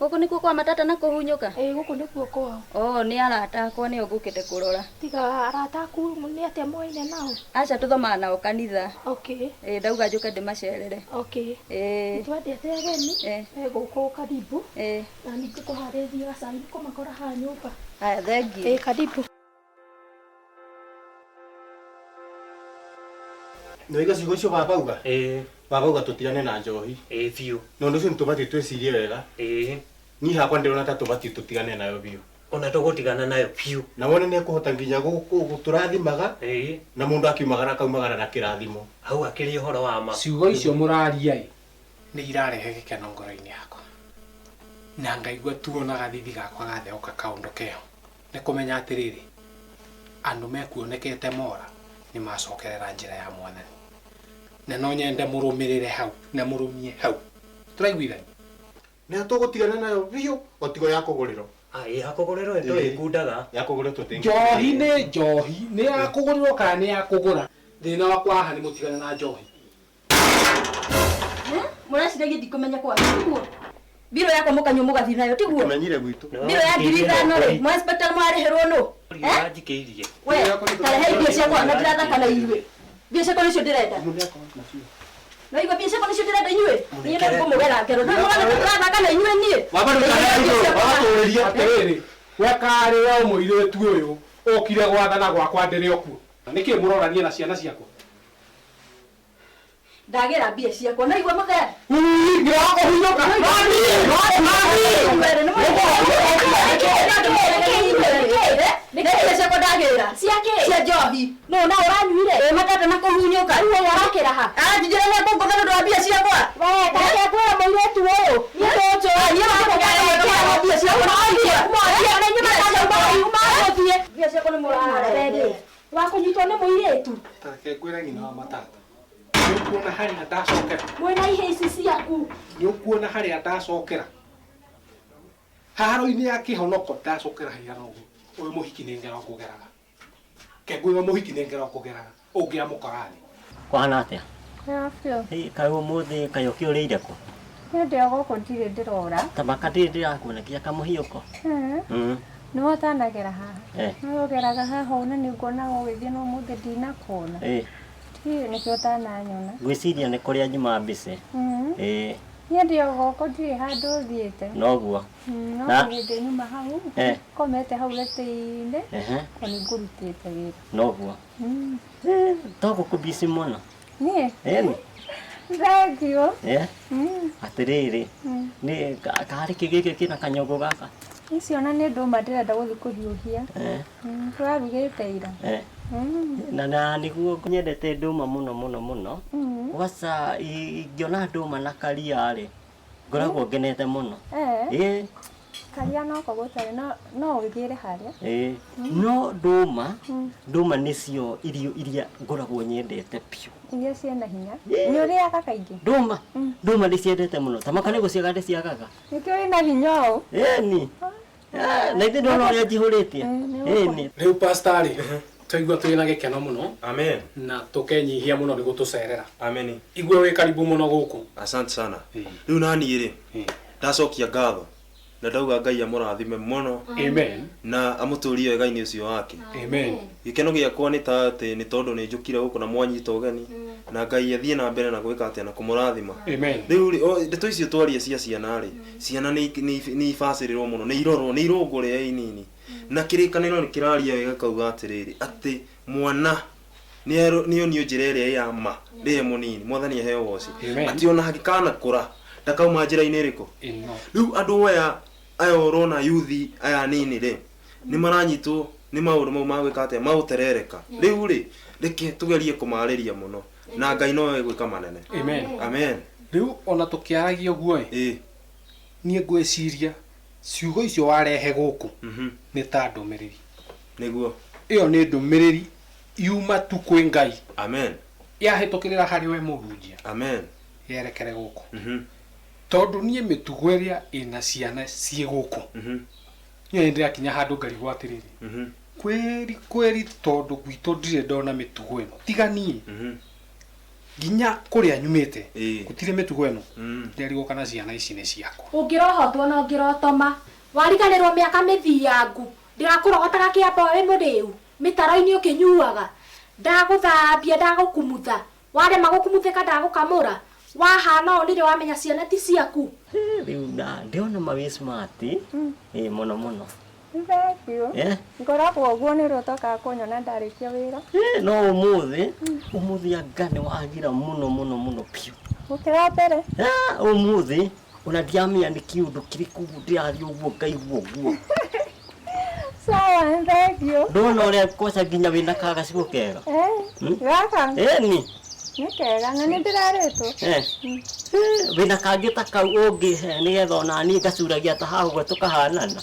Speaker 9: Gũkũ nĩkuo kwa matata na kũhunyũka?
Speaker 3: Ĩĩ gũkũ nĩkuo kwao.
Speaker 9: Oh nĩ arata akwa nĩo ngũkĩte kũrora.
Speaker 3: Tiga arata aku nĩ atĩa moine nao?
Speaker 9: Aca tũthomaga nao kanitha.
Speaker 3: Okay.
Speaker 9: Ĩĩ ndauga njũke ndĩmacerere.
Speaker 3: Okay.
Speaker 9: Ĩĩ
Speaker 3: twendete ageni gũkũ karibu.
Speaker 9: Ĩĩ
Speaker 3: na ningĩ kũharĩria gacai kũmakora haha nyũmba.
Speaker 9: Haya thengiũ.
Speaker 3: Ĩĩ karibu.
Speaker 6: Nĩwaiga ciugo icio baba auga?
Speaker 4: Ĩĩ.
Speaker 6: Baba auga tũtigane na njohi.
Speaker 4: Ĩĩ biũ.
Speaker 6: Na ũndũ ũcio nĩtũbatiĩ twĩcirie wega.
Speaker 4: Ĩĩ.
Speaker 6: Niĩ hakwa ndĩrona ta tũbatiĩ tũtigane nayo biũ.
Speaker 4: Ona tũgũtigana nayo biũ.
Speaker 6: Na wone nĩekũhota nginya gũtũrathimaga.
Speaker 4: Ĩĩ.
Speaker 6: Na mũndũ akiumagara akaumagara na kĩrathimo.
Speaker 4: Hau akĩrĩ ũhoro wa ma.
Speaker 1: Ciugo icio mũraria ĩ nĩ irarehe gĩkeno ngoro-inĩ yakwa na ngaigua tuona gathithi gakwa gatheũka kaũndũ keho nĩ kũmenya atĩrĩrĩ andũ mekuonekete mora nĩ macokerera njĩra ya mwathani na no nyende mũrũmĩrĩre hau na mũrũmie hau tũraiguithania.
Speaker 6: Nĩ tũgũtigana nayo biũ o tigo ya kũgũrĩrwo.
Speaker 4: Ĩ ya kũgũrĩrwo ĩtũĩkundaga.
Speaker 6: Ya kũgũrĩrwo tũtingĩ.
Speaker 1: Njohi nĩ njohi nĩ ya kũgũrĩrwo kana nĩ ya kũgũra thĩna wakwa haha nĩ mũtigane na njohi.
Speaker 9: Mũreciragia ndikũmenya kwa tiguo mbirũ yakwa mũkanyua mũgathiĩ nayo tiguo
Speaker 6: Tũmenyire gwitũ.
Speaker 9: Mbirũ ya 5,000 rĩ mwa inspector mwarĩhĩrwo nũ?
Speaker 4: Ũranjikĩirie.
Speaker 9: We tarehe irio ciakwa na ndĩrathaka na inyuĩ mbia ciakwa nĩcio ndĩrenda. No igua mbia ciakwa nĩcio ndĩrenda inyuĩ niĩ no ngũmũgera ngero na mũrathaka na inyuĩ niĩ.
Speaker 6: Baba ndũkanatũrĩrie.
Speaker 1: Atĩrĩrĩ we karĩ we mũirĩtu ũyũ ũkire gwathana gwakwa ndĩrĩ o kuo nĩkĩ mũrorania na ciana ciakwa?
Speaker 9: Ndagĩra mbia ciakwa na igua mũthee.
Speaker 1: Ngĩraga kũhunyũka.
Speaker 9: Nĩ ciakwa ndagĩra.
Speaker 2: Cia
Speaker 9: Cia njohi.
Speaker 2: No na ũranyuire.
Speaker 9: Ĩ matata na kũhunyũka.
Speaker 2: Rĩu ũyũ arakĩra ha?
Speaker 9: Aranjĩra nĩ ngũngũtha nĩ ũndũ wa mbia ciakwa.
Speaker 2: We tareke ngwĩre mũirĩtu ũyũ. Niĩ ndũnjũĩ.
Speaker 9: Niĩ wakũgaya mbia ciakwa na ũigue.
Speaker 2: Mwaria na inyuĩ matata mũgũthiĩ.
Speaker 9: Mbia ciakwa nĩ mũrarehe.
Speaker 2: Wa kũnyitwo nĩ mũirĩtu.
Speaker 1: Tareke ngwĩre nyina wa matata. Nĩ ũkuona harĩa ndacokera.
Speaker 2: Mwĩna ihĩ ici ciaku.
Speaker 1: Nĩ ũkuona harĩa ndacokera. Haro-inĩ ya kĩhonoko ndacokera haigana ũguo. Ũyũ mũhiki nĩ ngero ngũgeraga. Ke ngwĩra mũhiki nĩ ngero ngũgeraga. Ũngĩamũkora thĩ.
Speaker 7: Kũhana atĩa?
Speaker 5: Wega biũ.
Speaker 7: Ĩ, kaĩ ũmũthĩ kaĩ ũkĩũrĩire kũ?
Speaker 5: Niĩ ndĩ o gũkũ ndirĩ ndĩrora.
Speaker 7: Ta maka ndirĩ ndĩrakuona nginya kamũhiũko.
Speaker 5: Nĩwe ũtanagera haha. Nĩwe ũgeraga haha ũũ na nĩnguonaga ũgĩthiĩ no ũmũthĩ ndinakuona. Ndiũĩ nĩkĩo ũtananyona.
Speaker 7: Ngwĩciria nĩ kũrĩa njuma mbici.
Speaker 5: Niĩ ndĩ o gũkũ ndirĩ handũ thiĩte.
Speaker 7: Noguo.
Speaker 5: No hĩndĩ nyuma hau komete hau gĩtĩ-inĩ ko nĩ ngũrutĩte wĩra.
Speaker 7: Noguo. To gũkũ mbici mũno.
Speaker 5: Niĩ?
Speaker 7: Ĩni.
Speaker 5: Thank you.
Speaker 7: Atĩrĩrĩ, nĩ karĩ kĩ gĩkĩ kĩna kanyũngũ gaka?
Speaker 5: Icio ona nĩ ndũma ndĩrenda gũthiĩ kũhiũhia. Tũrarugĩte ira.
Speaker 7: Na nĩguo nyendete ndũma mũno mũno mũno. Gwaca ingĩona ndũma na karia rĩ, ngoragwo ngenete mũno.
Speaker 5: Karia noko gũtarĩ no ũgĩre harĩa.
Speaker 7: No ndũma, ndũma nĩcio irio iria ngoragwo nyendete biũ.
Speaker 5: Iria ciĩna hinya. Nĩ ũrĩaga kaingĩ?
Speaker 7: Ndũma, ndũma ndĩciendete mũno. Ta maka nĩ gũciaga ndĩciagaga.
Speaker 5: Nĩkĩo wĩna hinya ũũ?
Speaker 7: Ĩni. Na ithe ndona ũrĩa njihũrĩtie. Ĩni.
Speaker 1: Rĩu pastor rĩ, twaigua twĩna gĩkeno mũno.
Speaker 8: Amen.
Speaker 1: Na tũkenyihia mũno nĩ gũtũcerera.
Speaker 8: Amen.
Speaker 1: Igua wĩ karibu mũno gũkũ.
Speaker 8: Asante sana. Rĩu naniĩ rĩ, ndacokia ngatho. Na ndauga Ngai amũrathime mũno.
Speaker 1: Amen.
Speaker 8: Na amũtũrie wega-inĩ ũcio wake.
Speaker 1: Amen.
Speaker 8: Gĩkeno gĩakwa nĩ ta atĩ nĩ tondũ nĩ njũkire gũkũ na mwanyita ũgeni. Na Ngai athiĩ na mbere na gwĩka atĩa na kũmũrathima.
Speaker 1: Amen.
Speaker 8: Rĩu rĩ, ndeto icio twaria cia ciana rĩ, ciana nĩ ibacĩrĩrwo mũno, nĩ irorwo, nĩ irũngũrĩa inini. Na kĩrĩkanĩro nĩ kĩraria wega kauga atĩrĩrĩ, atĩ mwana nĩ onio njĩra ĩrĩa ya ma rĩrĩa mũnini, Mwathani aheo ũgoci. Atĩ ona angĩkanakũra ndakauma njĩra-inĩ ĩrĩkũ. Rĩu andũ aya ũrona yuthi aya nini rĩ, nĩ maranyitwo nĩ maũndũ mau ma gwĩka atĩa, ma gũterereka. Rĩu rĩ, reke tũgerie kũmarĩria mũno na Ngai no egwĩka manene.
Speaker 1: Amen.
Speaker 8: Amen.
Speaker 1: Rĩu ona tũkĩaragia ũguo ĩ, niĩ ngwĩciria ciugo icio warehe gũkũ nĩ ta ndũmĩrĩri.
Speaker 8: Nĩguo.
Speaker 1: Ĩyo nĩ ndũmĩrĩri yuma tu kwĩ Ngai.
Speaker 8: Amen.
Speaker 1: Yahĩtũkĩrĩra harĩ we mũhunjia.
Speaker 8: Amen.
Speaker 1: Yerekere gũkũ. Tondũ niĩ mĩtugo ĩrĩa ĩna ciana ciĩ gũkũ. Niĩ nĩ ndĩrakinya handũ ngarigwo atĩrĩrĩ. Kwĩri kwĩri tondũ gwitũ ndirĩ ndona mĩtugo ĩno. Tiga niĩ. Nginya kũrĩa nyumĩte. Gũtirĩ mĩtugo ĩno. Ndĩrarigwo kana ciana ici nĩ ciakwa.
Speaker 2: Ũngĩrohotwo na ũngĩrotoma. Wariganĩrwo mĩaka mĩthiangu. Ndĩrakũrogotaga kĩamba wĩ mũrĩu. Mĩtaro-inĩ ũkĩnyuaga. Ndagũthambia, ndagũkumutha. Warema gũkumuthĩka ndagũkamũra. Wahana ũũ nĩrĩo wamenya ciana ti ciaku.
Speaker 7: Rĩu na ndĩona ma wĩ smart. Mũno mũno.
Speaker 5: Thank you. Ngoragwo ũguo nĩ ũrĩa ũtokaga kũnyona ndarĩkia wĩra.
Speaker 7: No ũmũthĩ, ũmũthĩ anga nĩ wagira mũno mũno mũno biũ.
Speaker 5: Gũkĩra mbere.
Speaker 7: Ũmũthĩ ona ndiamenya nĩ kĩũndũ kĩrĩkũ ũguo ndĩrathiĩ ũguo ngaigua ũguo.
Speaker 5: Sawa, thank you.
Speaker 7: Ndona ũrĩa kwaca nginya wĩna kagacigo kega.
Speaker 5: Gaka?
Speaker 7: Ĩni.
Speaker 5: Nĩ kega na nĩ ndĩrarĩtwo.
Speaker 7: Wĩna kangĩ ta kau ũngĩhe nĩgetha ona niĩ ngacuragia ta haha ũguo tũkahanana.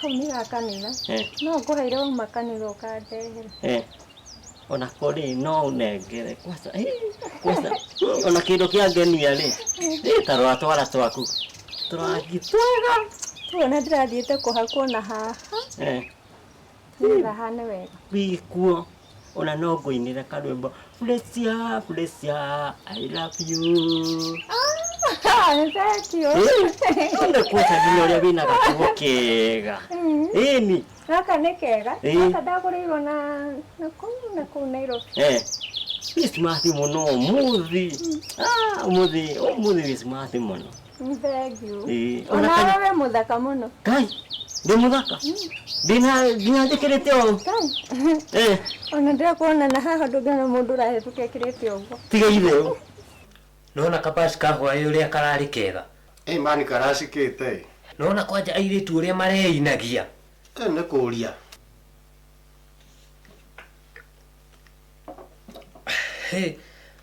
Speaker 5: Kau nĩ ga kanitha. No ngũheire wauma kanitha ũkandehera.
Speaker 7: Ona kũrĩ no ũnengere kwaca. Kwaca. Ona kĩndũ kĩa ngenia rĩ. Ta rora twara twaku. Tũrangi twega.
Speaker 5: Tuona ndĩrathiĩte kũhakwo na haha. Nĩgetha hane wega.
Speaker 7: Wĩkuo. Ona no ngũinĩre karwĩmbo. Flesia, Flesia, I love you.
Speaker 5: Thank you.
Speaker 7: Nĩ kwaca nginya ũrĩa wĩna gakuo kega. Ĩni.
Speaker 5: Gaka nĩ kega. Gaka ndagũrĩirwo na kũu Nairobi.
Speaker 7: Wĩ smart mũno ũmũthĩ. Ũmũthĩ wĩ smart mũno.
Speaker 5: Thank you. Onawe wĩ mũthaka mũno.
Speaker 7: Ngai. Ndĩ mũthaka? Ndĩna nginya njĩkĩrĩte ũũ. Eh.
Speaker 5: Ona ndĩrakuona na haha ndũngĩona mũndũ ũrahĩtũka ekĩrĩte ũguo.
Speaker 7: Tiga itherũ.
Speaker 4: Nona kabaci ka hwaĩ ũrĩa kararĩ kega.
Speaker 6: Ĩ mani karacikĩte.
Speaker 4: Nona kwanja airĩtu ũrĩa mareinagia.
Speaker 6: Ĩ nĩ kũria.
Speaker 4: Hĩ,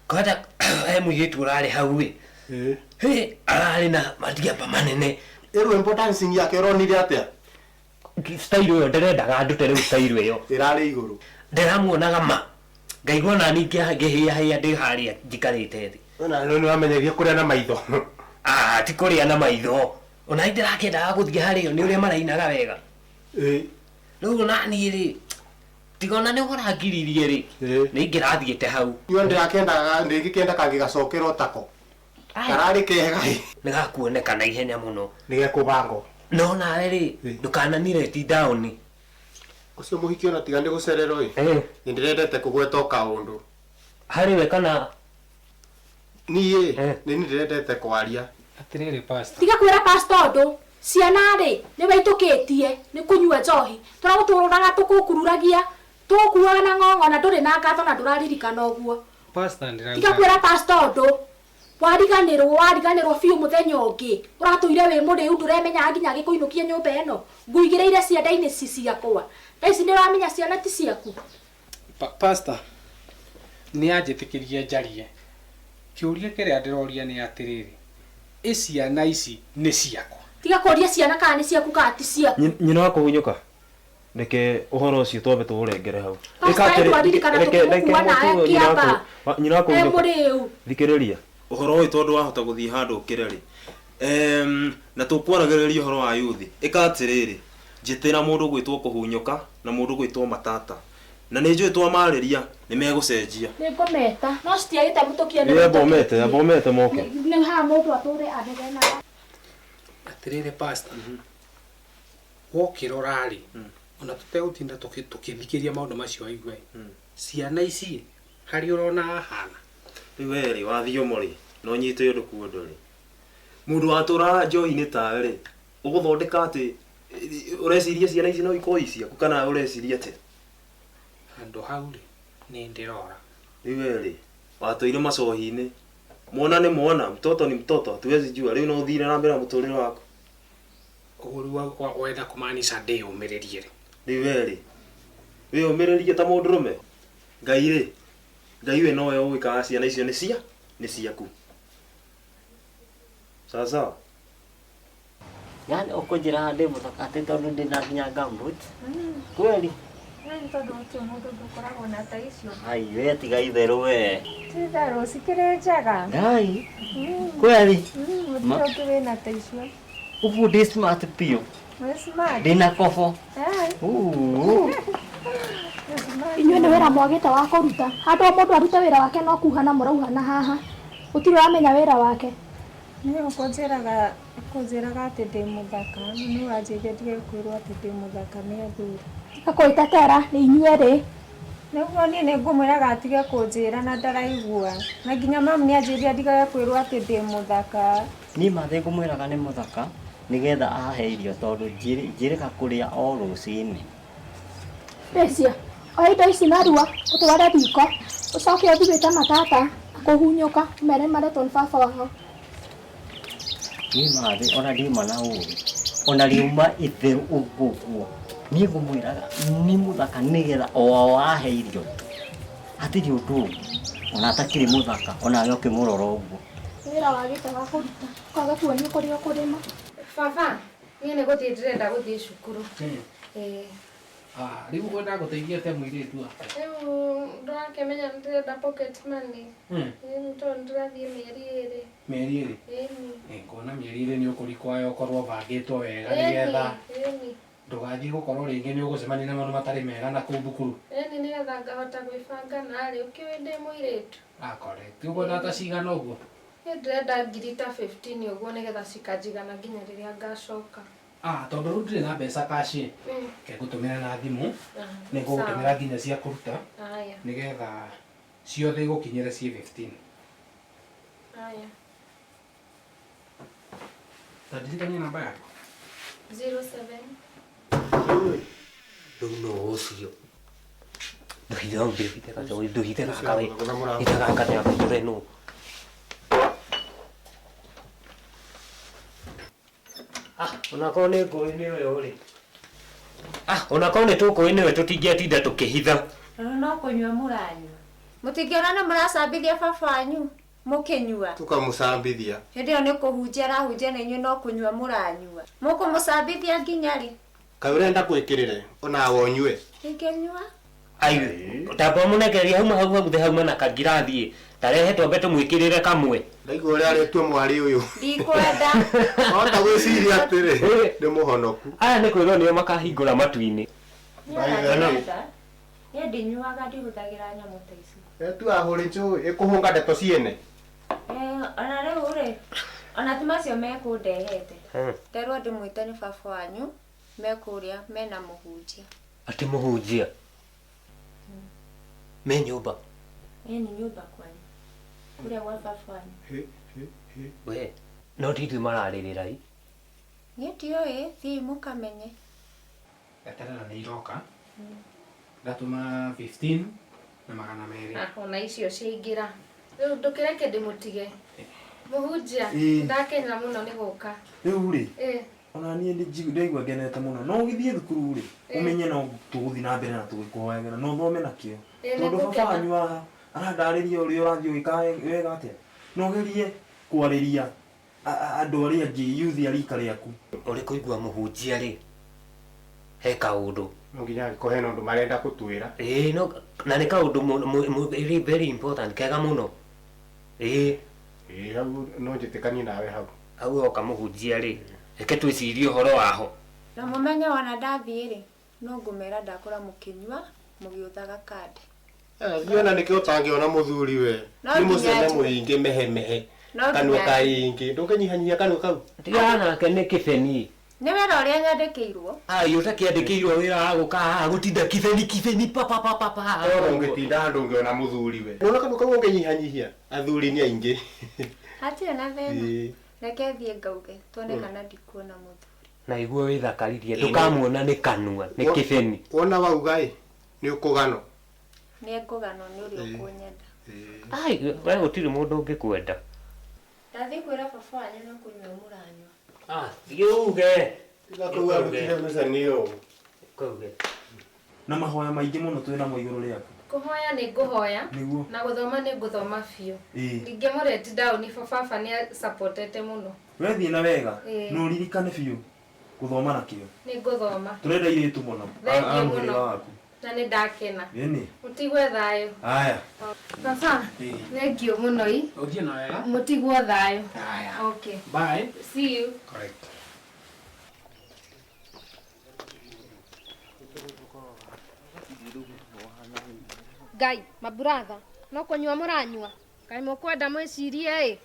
Speaker 4: kwanja he mũirĩtu ũrarĩ hau ĩ. Hĩ, ararĩ na matiamba manene.
Speaker 6: Ĩ rwĩmbo dancing yake ũronire atĩa?
Speaker 4: Style ĩyo ndĩrendaga ndute rĩu style ĩyo.
Speaker 6: Ĩrarĩ igũrũ.
Speaker 4: Ndĩramuonaga ma. Ngaigua ona niĩ ngĩhĩahĩa ndĩ harĩa njikarĩte thĩ.
Speaker 6: Ona rĩu nĩwamenyeria kũrĩa na maitho.
Speaker 4: Ah, ti kũrĩa na maitho. Ona niĩ ndĩrakĩendaga gũthiĩ harĩo nĩ ũrĩa marainaga wega.
Speaker 6: Ĩ.
Speaker 4: Rĩu ona niĩ rĩ, tiga ona nĩ ũrangiririe rĩ, nĩ ingĩrathiĩte hau.
Speaker 6: Niĩ ndĩrakĩendaga ndĩngĩkĩenda kangĩgacokera tako. Kararĩ kega ĩ.
Speaker 4: Nĩ gakuoneka na ihenya mũno.
Speaker 6: Nĩ gekũbangwo.
Speaker 4: No nawe rĩ, ndũkananire down.
Speaker 6: Ũcio mũhiki ona tiga nĩ gũcererwo ĩ. Nĩ ndĩrendete kũgweta o kaũndũ.
Speaker 4: Harĩ we kana
Speaker 6: niĩ nĩ niĩ ndĩrendete kwaria.
Speaker 1: Atĩrĩrĩ pastor.
Speaker 3: Tiga kwĩra pastor ũndũ. Ciana rĩ, nĩ waitũkĩtie nĩ kũnyua njohi. Tũragũtũrũraga tũkũkururagia, tũgũkuaga na ng'ong'o na ndũrĩ na ngatho na ndũraririkana ũguo.
Speaker 1: Pastor ndĩrauga.
Speaker 3: Tiga kwĩra pastor ũndũ. Wariganĩrwo wariganĩrwo biũ mũthenya ũngĩ. Ũratũire wĩ mũrĩu ndũremenya nginya gĩkũinũkie nyũmba ĩno. Nguigĩrĩire cianda-inĩ ci ciakwa. Thaa ici nĩ ũramenya ciana ti ciaku.
Speaker 1: Pastor, nĩ anjĩtĩkĩrie njarie. Kĩũria kĩrĩa ndĩroria nĩ atĩrĩrĩ, ĩ ciana ici nĩ ciakwa?
Speaker 3: Tiga kũria ciana kana nĩ ciaku kana ti ciaku.
Speaker 8: Nyina wa kũhunyũka. Reke ũhoro ũcio twambe tũũrengere hau.
Speaker 3: Pastor, twaririkana tũkĩmũkua nawe kĩamba.
Speaker 8: Nyina wa
Speaker 3: E
Speaker 8: kũhunyũka.
Speaker 3: mũrĩu.
Speaker 8: Thikĩrĩria. Ũhoro ũyũ tondũ wahota gũthiĩ handũ ũkĩre rĩ. Na tũkwaragĩrĩria ũhoro wa yuthi. Ĩka atĩrĩrĩ, njĩtĩra mũndũ gwĩtwo kũhunyũka na mũndũ gwĩtwo matata. Na nĩ njũĩ twamarĩria nĩ megũcenjia.
Speaker 3: Nĩ ngũmeta. No citiagĩte mũtũkia nĩ
Speaker 8: Ĩ ambomete, ambomete moke.
Speaker 3: Nĩ haha mũndũ atũre anegenaga.
Speaker 1: Atĩrĩrĩ pastor, wokĩrora rĩ, ona tũtegũtinda tũkĩthikĩria maũndũ macio waigua ĩ, ciana ici harĩ ũrona hahana.
Speaker 8: Rĩu we rĩ, wathiĩ ũmo rĩ, na ũnyite ũndũ kuo rĩ. Mũndũ watũraga njohi-inĩ tawe rĩ, ũgũthondeka atĩ ũreciria ciana ici no ikorwo i ciaku kana ũreciria atĩa?
Speaker 1: Handũ hau rĩ, nĩ ndĩrora.
Speaker 8: Rĩu we rĩ, watũire macohi-inĩ. Mwana nĩ mwana, mtoto ni mtoto, hatuwezi jua. Rĩu no ũthire na mbere na mũtũrĩre waku.
Speaker 1: Ũguo rĩu wenda kũmaanica ndĩyũmĩrĩrie rĩ.
Speaker 8: Rĩu we rĩ, wĩyũmĩrĩrie ta mũndũrũme. Ngai rĩ, Ngai we nowe ũĩ kana ciana icio nĩ cia nĩ ciaku. Sawa sawa.
Speaker 7: Yani ũkũnjĩra ndĩ mũthaka atĩ tondũ ndĩna nginya gumboot. Kweli?
Speaker 5: Nĩ tondũ gũtirĩ mũndũ ũngĩ ũkoragwo na ta icio.
Speaker 7: Ai we tiga itherũ we.
Speaker 5: Ti itherũ cikĩrĩ njega.
Speaker 7: Ngai. Kweli?
Speaker 5: Gũtirĩ ũngĩ wĩna ta icio.
Speaker 7: Ũguo ndĩ smart biũ.
Speaker 5: Wĩ smart.
Speaker 7: Ndĩna kobo.
Speaker 3: Inyuĩ nĩ wĩra mwagĩte wa kũruta. Handũ o mũndũ arute wĩra wake no kuhana mũrauhana haha. Gũtirĩ ũramenya wĩra wake.
Speaker 5: Niĩ ũkũnjĩraga atĩ ndĩ mũthaka, nĩ wanjĩrire ndige kwĩrwo atĩ ndĩ mũthaka nĩ athuri.
Speaker 3: Tiga kũĩtetera nĩ inyuĩ erĩ.
Speaker 5: Nĩguo niĩ nĩ ngũmwĩraga atige kũnjĩra na ndaraigua. Na nginya mamu nĩ anjĩrire ndigage kwĩrwo atĩ ndĩ mũthaka.
Speaker 7: Niĩ mathĩ ngũmwĩraga nĩ mũthaka nĩgetha ahe irio tondũ njĩrĩga kũrĩa o rũcinĩ.
Speaker 3: Recia, oya indo ici narua ũtware riko ũcoke ũthiĩ wĩte matata kũhunyũka ũmere maretwo nĩ baba wao.
Speaker 7: Niĩ mathĩ ona ndiuma na ũru ona riuma itherũ ũguo ũguo. Niĩ ngũmwĩraga nĩ mũthaka nĩgetha o ahe irio tu. Hatirĩ ũndũ ũngĩ ona atakĩrĩ mũthaka onawe ũkĩmũrora ũguo.
Speaker 3: Wĩra wagĩte wa kũruta kwaga kuonio kũrĩa ũkũrĩma.
Speaker 5: Baba, niĩ nĩ gũthiĩ ndĩrenda gũthiĩ cukuru.
Speaker 1: Ah, rĩu ũkwenda gũteithia atĩa mũirĩtu wakwa?
Speaker 5: Rĩu ndũrakĩmenya nĩ ndĩrenda pocket money. Nĩ tondũ ndĩrathiĩ mĩeri ĩrĩ.
Speaker 1: Mĩeri ĩrĩ?
Speaker 5: Ĩni.
Speaker 1: Nguona mĩeri ĩrĩ nĩ ũkũrikwaya ũkorwo ũbangĩtwo wega nĩgetha ndũgathiĩ gũkorwo rĩngĩ nĩ ũgũcemania na maũndũ matarĩ mega na kũu thukuru.
Speaker 5: Ĩni nĩgetha ngahota gwĩbanga narĩ ũkĩũĩ ndĩ mũirĩtu.
Speaker 1: Ah, correct. Ũkwenda ta cigana ũguo?
Speaker 5: Niĩ ndĩrenda ngiri ta 15 ũguo nĩgetha cikanjigana nginya rĩrĩa ngacoka.
Speaker 1: Ah, tondũ rĩu ndirĩ na mbeca cash ĩ. Ke ngũtũmĩra na thimũ. Nĩ ngũgũtũmĩra nginya cia kũruta. Nĩgetha ciothe igũkinyĩre ciĩ 15.
Speaker 5: Haya.
Speaker 1: Ta ndirikania namba yaku.
Speaker 5: 07
Speaker 4: Rĩu no ũcio. Nduhithe nduhithe gacoĩ nduhithe gaka we. Hitha gaka nĩakũre nũ. Ah, onakorwo nĩ ngũĩ nĩ ũyũ rĩ. Ah, onakorwo nĩ tũkũĩ nĩwe tũtingĩatinda tũkĩhitha.
Speaker 5: No kũnyua mũranyua. Mũtingĩona nĩ mũracambithia baba wanyu mũkĩnyua.
Speaker 6: Tũkamũcambithia.
Speaker 5: Hĩndĩ ĩyo nĩ kũhunjia arahunjia na inyuĩ no kũnyua mũranyua. Mũkũmũcambithia nginya rĩ?
Speaker 6: Kaĩ ũrenda kwĩkĩrĩre onawe ũnyue?
Speaker 5: Ingĩnyua?
Speaker 4: Ai, tamba ũmũnengererie hauma hau hau thĩ hauma na kangirathi tarehe twambe tũmwĩkĩrĩre kamwe.
Speaker 6: Ndaigua ũrĩa arĩtue mwarĩ ũyũ.
Speaker 5: Ndikwenda.
Speaker 6: Wahota gwĩciria atĩrĩ nĩ mũhonoku.
Speaker 4: Aya nĩ kwĩrwo nĩo makahingũra matu-inĩ.
Speaker 5: Niĩ ndinyuaga ndihũthagĩra nyamũ ta icio.
Speaker 6: Etu ahũrĩ njũĩ ĩkũhũnga ndeto ciene.
Speaker 5: Ona rĩu rĩ, ona ti macio mekũndehete. Nderwo ndĩmwĩte nĩ baba wanyu mekũrĩa mena mũhunjia.
Speaker 4: Atĩ mũhunjia? Me nyũmba?
Speaker 5: Ĩĩ nĩ nyũmba kwanyu. Kũrĩa gwa baba wanyu.
Speaker 4: We, no ti ithuĩ mararĩrĩra i.
Speaker 5: Niĩ ndiũĩ, thiĩi mũkamenye.
Speaker 1: Eterera nĩ iroka. Ndatũma 15 na 200.
Speaker 3: Ah, ona icio ciaingĩra. Rĩu ndũkĩreke ndĩmũtige. Mũhunjia, ndakena mũno nĩ gũka.
Speaker 8: Rĩu rĩ, ona niĩ ndĩraigua ngenete mũno. No ũgĩthiĩ thukuru rĩ, ũmenye no tũgũthiĩ na mbere na tũgĩkũhoyagĩra na ũthome na kĩo. Tondũ baba wanyu haha arandarĩria ũrĩa ũrathiĩ ũgĩka wega atĩa. Na ũgerie kwarĩria andũ arĩa angĩ youth a rika rĩaku.
Speaker 4: Ũrĩ kũigua mũhunjia rĩ, he kaũndũ.
Speaker 6: No nginya angĩkorwo hena ũndũ marenda gũtwĩra.
Speaker 4: Ĩĩ no na nĩ kaũndũ very important kega mũno. Ĩĩ.
Speaker 6: Ĩĩ hau no njĩtĩkanie nawe hau.
Speaker 4: Hau oka mũhunjia rĩ, reke twĩcirie ũhoro waho.
Speaker 5: Na mũmenye wona ndathiĩ rĩ, no ngũmera ndakora mũkĩnyua mũgĩũthaga kandi.
Speaker 6: Thiona nĩkĩo ũtangĩona mũthuri we. Nĩ mũcene mũingĩ mehemehe. Kanua kaingĩ. Ndũngĩnyihanyihia kanua kau.
Speaker 4: Tigana nake nĩ kĩbeni.
Speaker 5: Nĩ wĩra ũrĩa nyandĩkĩirwo.
Speaker 4: Ai, ũtakĩandĩkĩirwo wĩra wa gũka haha gũtinda kibeni kibeni pa pa pa pa pa.
Speaker 6: Tondũ ũngĩtinda haha ndũngĩona mũthuri we. Nĩwona kanua kau ũngĩnyihanyihia. Athuri nĩ aingĩ.
Speaker 5: Hatirĩ na thĩna. Reke thiĩ ngauge tuone kana ndikuona mũthuri.
Speaker 4: Na iguo wĩthakaririe ndũkamuona nĩ kanua nĩ kĩbeni.
Speaker 6: Wona wauga ĩ nĩ ũkũganwo.
Speaker 5: Nĩ ngũganwo nĩ ũrĩa ũkũnyenda.
Speaker 4: Ai, we gũtirĩ mũndũ ũngĩkwenda.
Speaker 5: Ndathiĩ kwĩra baba wanyu no kũnyua mũranyua.
Speaker 4: Ah, thiĩ uge.
Speaker 6: Tiga kũu arutire mĩcani ũũ.
Speaker 4: Kauge.
Speaker 8: Na mahoya maingĩ mũno twĩ namo igũrũ rĩaku.
Speaker 3: Kũhoya nĩ ngũhoya na gũthoma nĩ ngũthoma biũ. Ndingĩmũreti down baba nĩ supportete mũno.
Speaker 8: We thiĩ na wega na ũririkane biũ gũthoma na kĩo.
Speaker 3: Nĩ ngũthoma.
Speaker 8: Tũrenda airĩtu mũno a mũhĩrĩga waku.
Speaker 3: Na nĩ ndakena.
Speaker 8: Ĩni.
Speaker 3: Mũtigwe thayũ.
Speaker 8: Aya.
Speaker 3: Baba, thank you mũno i.
Speaker 1: Ũthiĩ na wega.
Speaker 3: Mũtigwo thayũ.
Speaker 1: Aya.
Speaker 3: Okay.
Speaker 1: Bye.
Speaker 3: See you.
Speaker 1: Correct.
Speaker 3: Ngai, maburatha, no kũnyua mũranyua. Kaĩ mũkwenda mwĩcirie ĩ.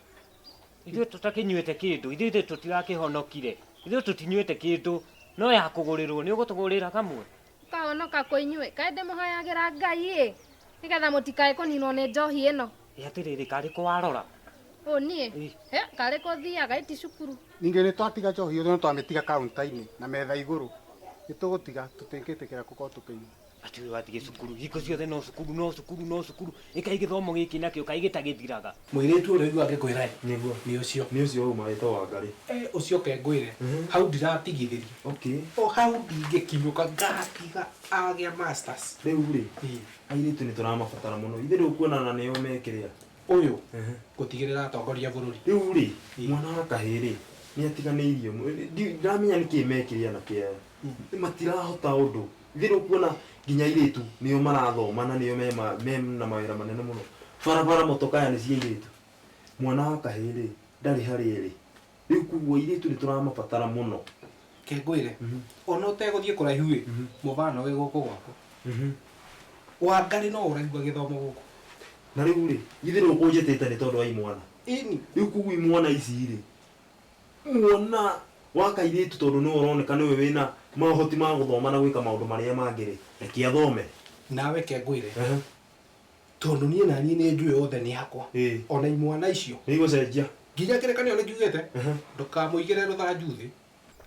Speaker 4: Ithuĩ tũtakĩnyuĩte kĩndũ, ithuĩ tũtirakĩhonokire. Ithuĩ tũtinyuĩte kĩndũ, no ya kũgũrĩrwo, nĩ ũgũtũgũrĩra kamwe.
Speaker 3: Kahonoka kũ inyuĩ, kaĩ ndĩmũhoyagĩra Ngai ĩ, nĩgetha mũtikae kũninwo nĩ njohi ĩno.
Speaker 4: Ĩ atĩrĩrĩ, karĩ kũ warora?
Speaker 3: Ũ niĩ? He, karĩ kũ thiaga ĩti cukuru.
Speaker 6: Ningĩ nĩ twatiga njohi ĩno twamĩtiga kaunta-inĩ na metha igũrũ. Nĩ tũgũtiga tũtingĩtĩkĩra gũkorwo tũkĩnyua.
Speaker 4: Atĩ ũyũ wathiĩ cukuru, hingo ciothe no cukuru, no cukuru, no cukuru. Ĩka gĩthomo gĩkĩ nakĩo kaĩ gĩtagĩthiraga.
Speaker 1: Mũirĩtu ũrĩa ũigua angĩkwĩra ĩ.
Speaker 8: Nĩguo.
Speaker 1: Nĩ ũcio.
Speaker 8: Nĩ ũcio wauma wĩtagwo Wangarĩ.
Speaker 1: Ũcio ke ngwĩre. Hau ndiratigithĩria.
Speaker 8: Okay.
Speaker 1: O hau ndingĩkinyũka ngatiga agĩa masters.
Speaker 8: Rĩu rĩ, airĩtu nĩ tũramabatara mũno. Ithe ndũkuona na nĩo mekĩrĩa.
Speaker 1: Ũyũ gũtigĩrĩra atongoria bũrũri.
Speaker 8: Rĩu rĩ, mwana wa kahĩĩ rĩ, nĩ atiganĩirio. Ndiramenya nĩkĩĩ mekĩrĩa na kĩaya. Matirahota ũndũ. Ithe ndũkuona nginya airĩtu nĩo marathoma na nĩo mena mawĩra manene mũno. Barabara motoka aya nĩ cia airĩtu. Mwana wa kahĩĩ rĩ, ndarĩ harĩa ĩrĩ. Rĩu koguo airĩtu nĩ tũramabatara mũno.
Speaker 1: Ke ngwĩre, ona ũtegũthiĩ kũraihu ĩ, mũbano wĩ gũkũ gwakwa. Wangarĩ no ũraigua gĩthomo gũkũ.
Speaker 8: Na rĩu rĩ, ithe ndũkũnjĩtĩte nĩ tondũ wa imwana.
Speaker 1: Ĩni.
Speaker 8: Rĩu koguo imwana ici rĩ, mwana wa kairĩtu tondũ nĩwe ũroneka nĩwe wĩna maũhoti ma gũthoma na gwĩka maũndũ marĩa mangĩ rĩ, reke athome.
Speaker 1: Nawe ke ngwĩre. Tondũ niĩ na niĩ nĩ njũĩ othe nĩ akwa. Ona imwana icio.
Speaker 8: Nĩ igũcenjia.
Speaker 1: Nginya kĩrĩkanĩro nĩ kiugĩte, ndũkamũigĩre rũthanju thĩ.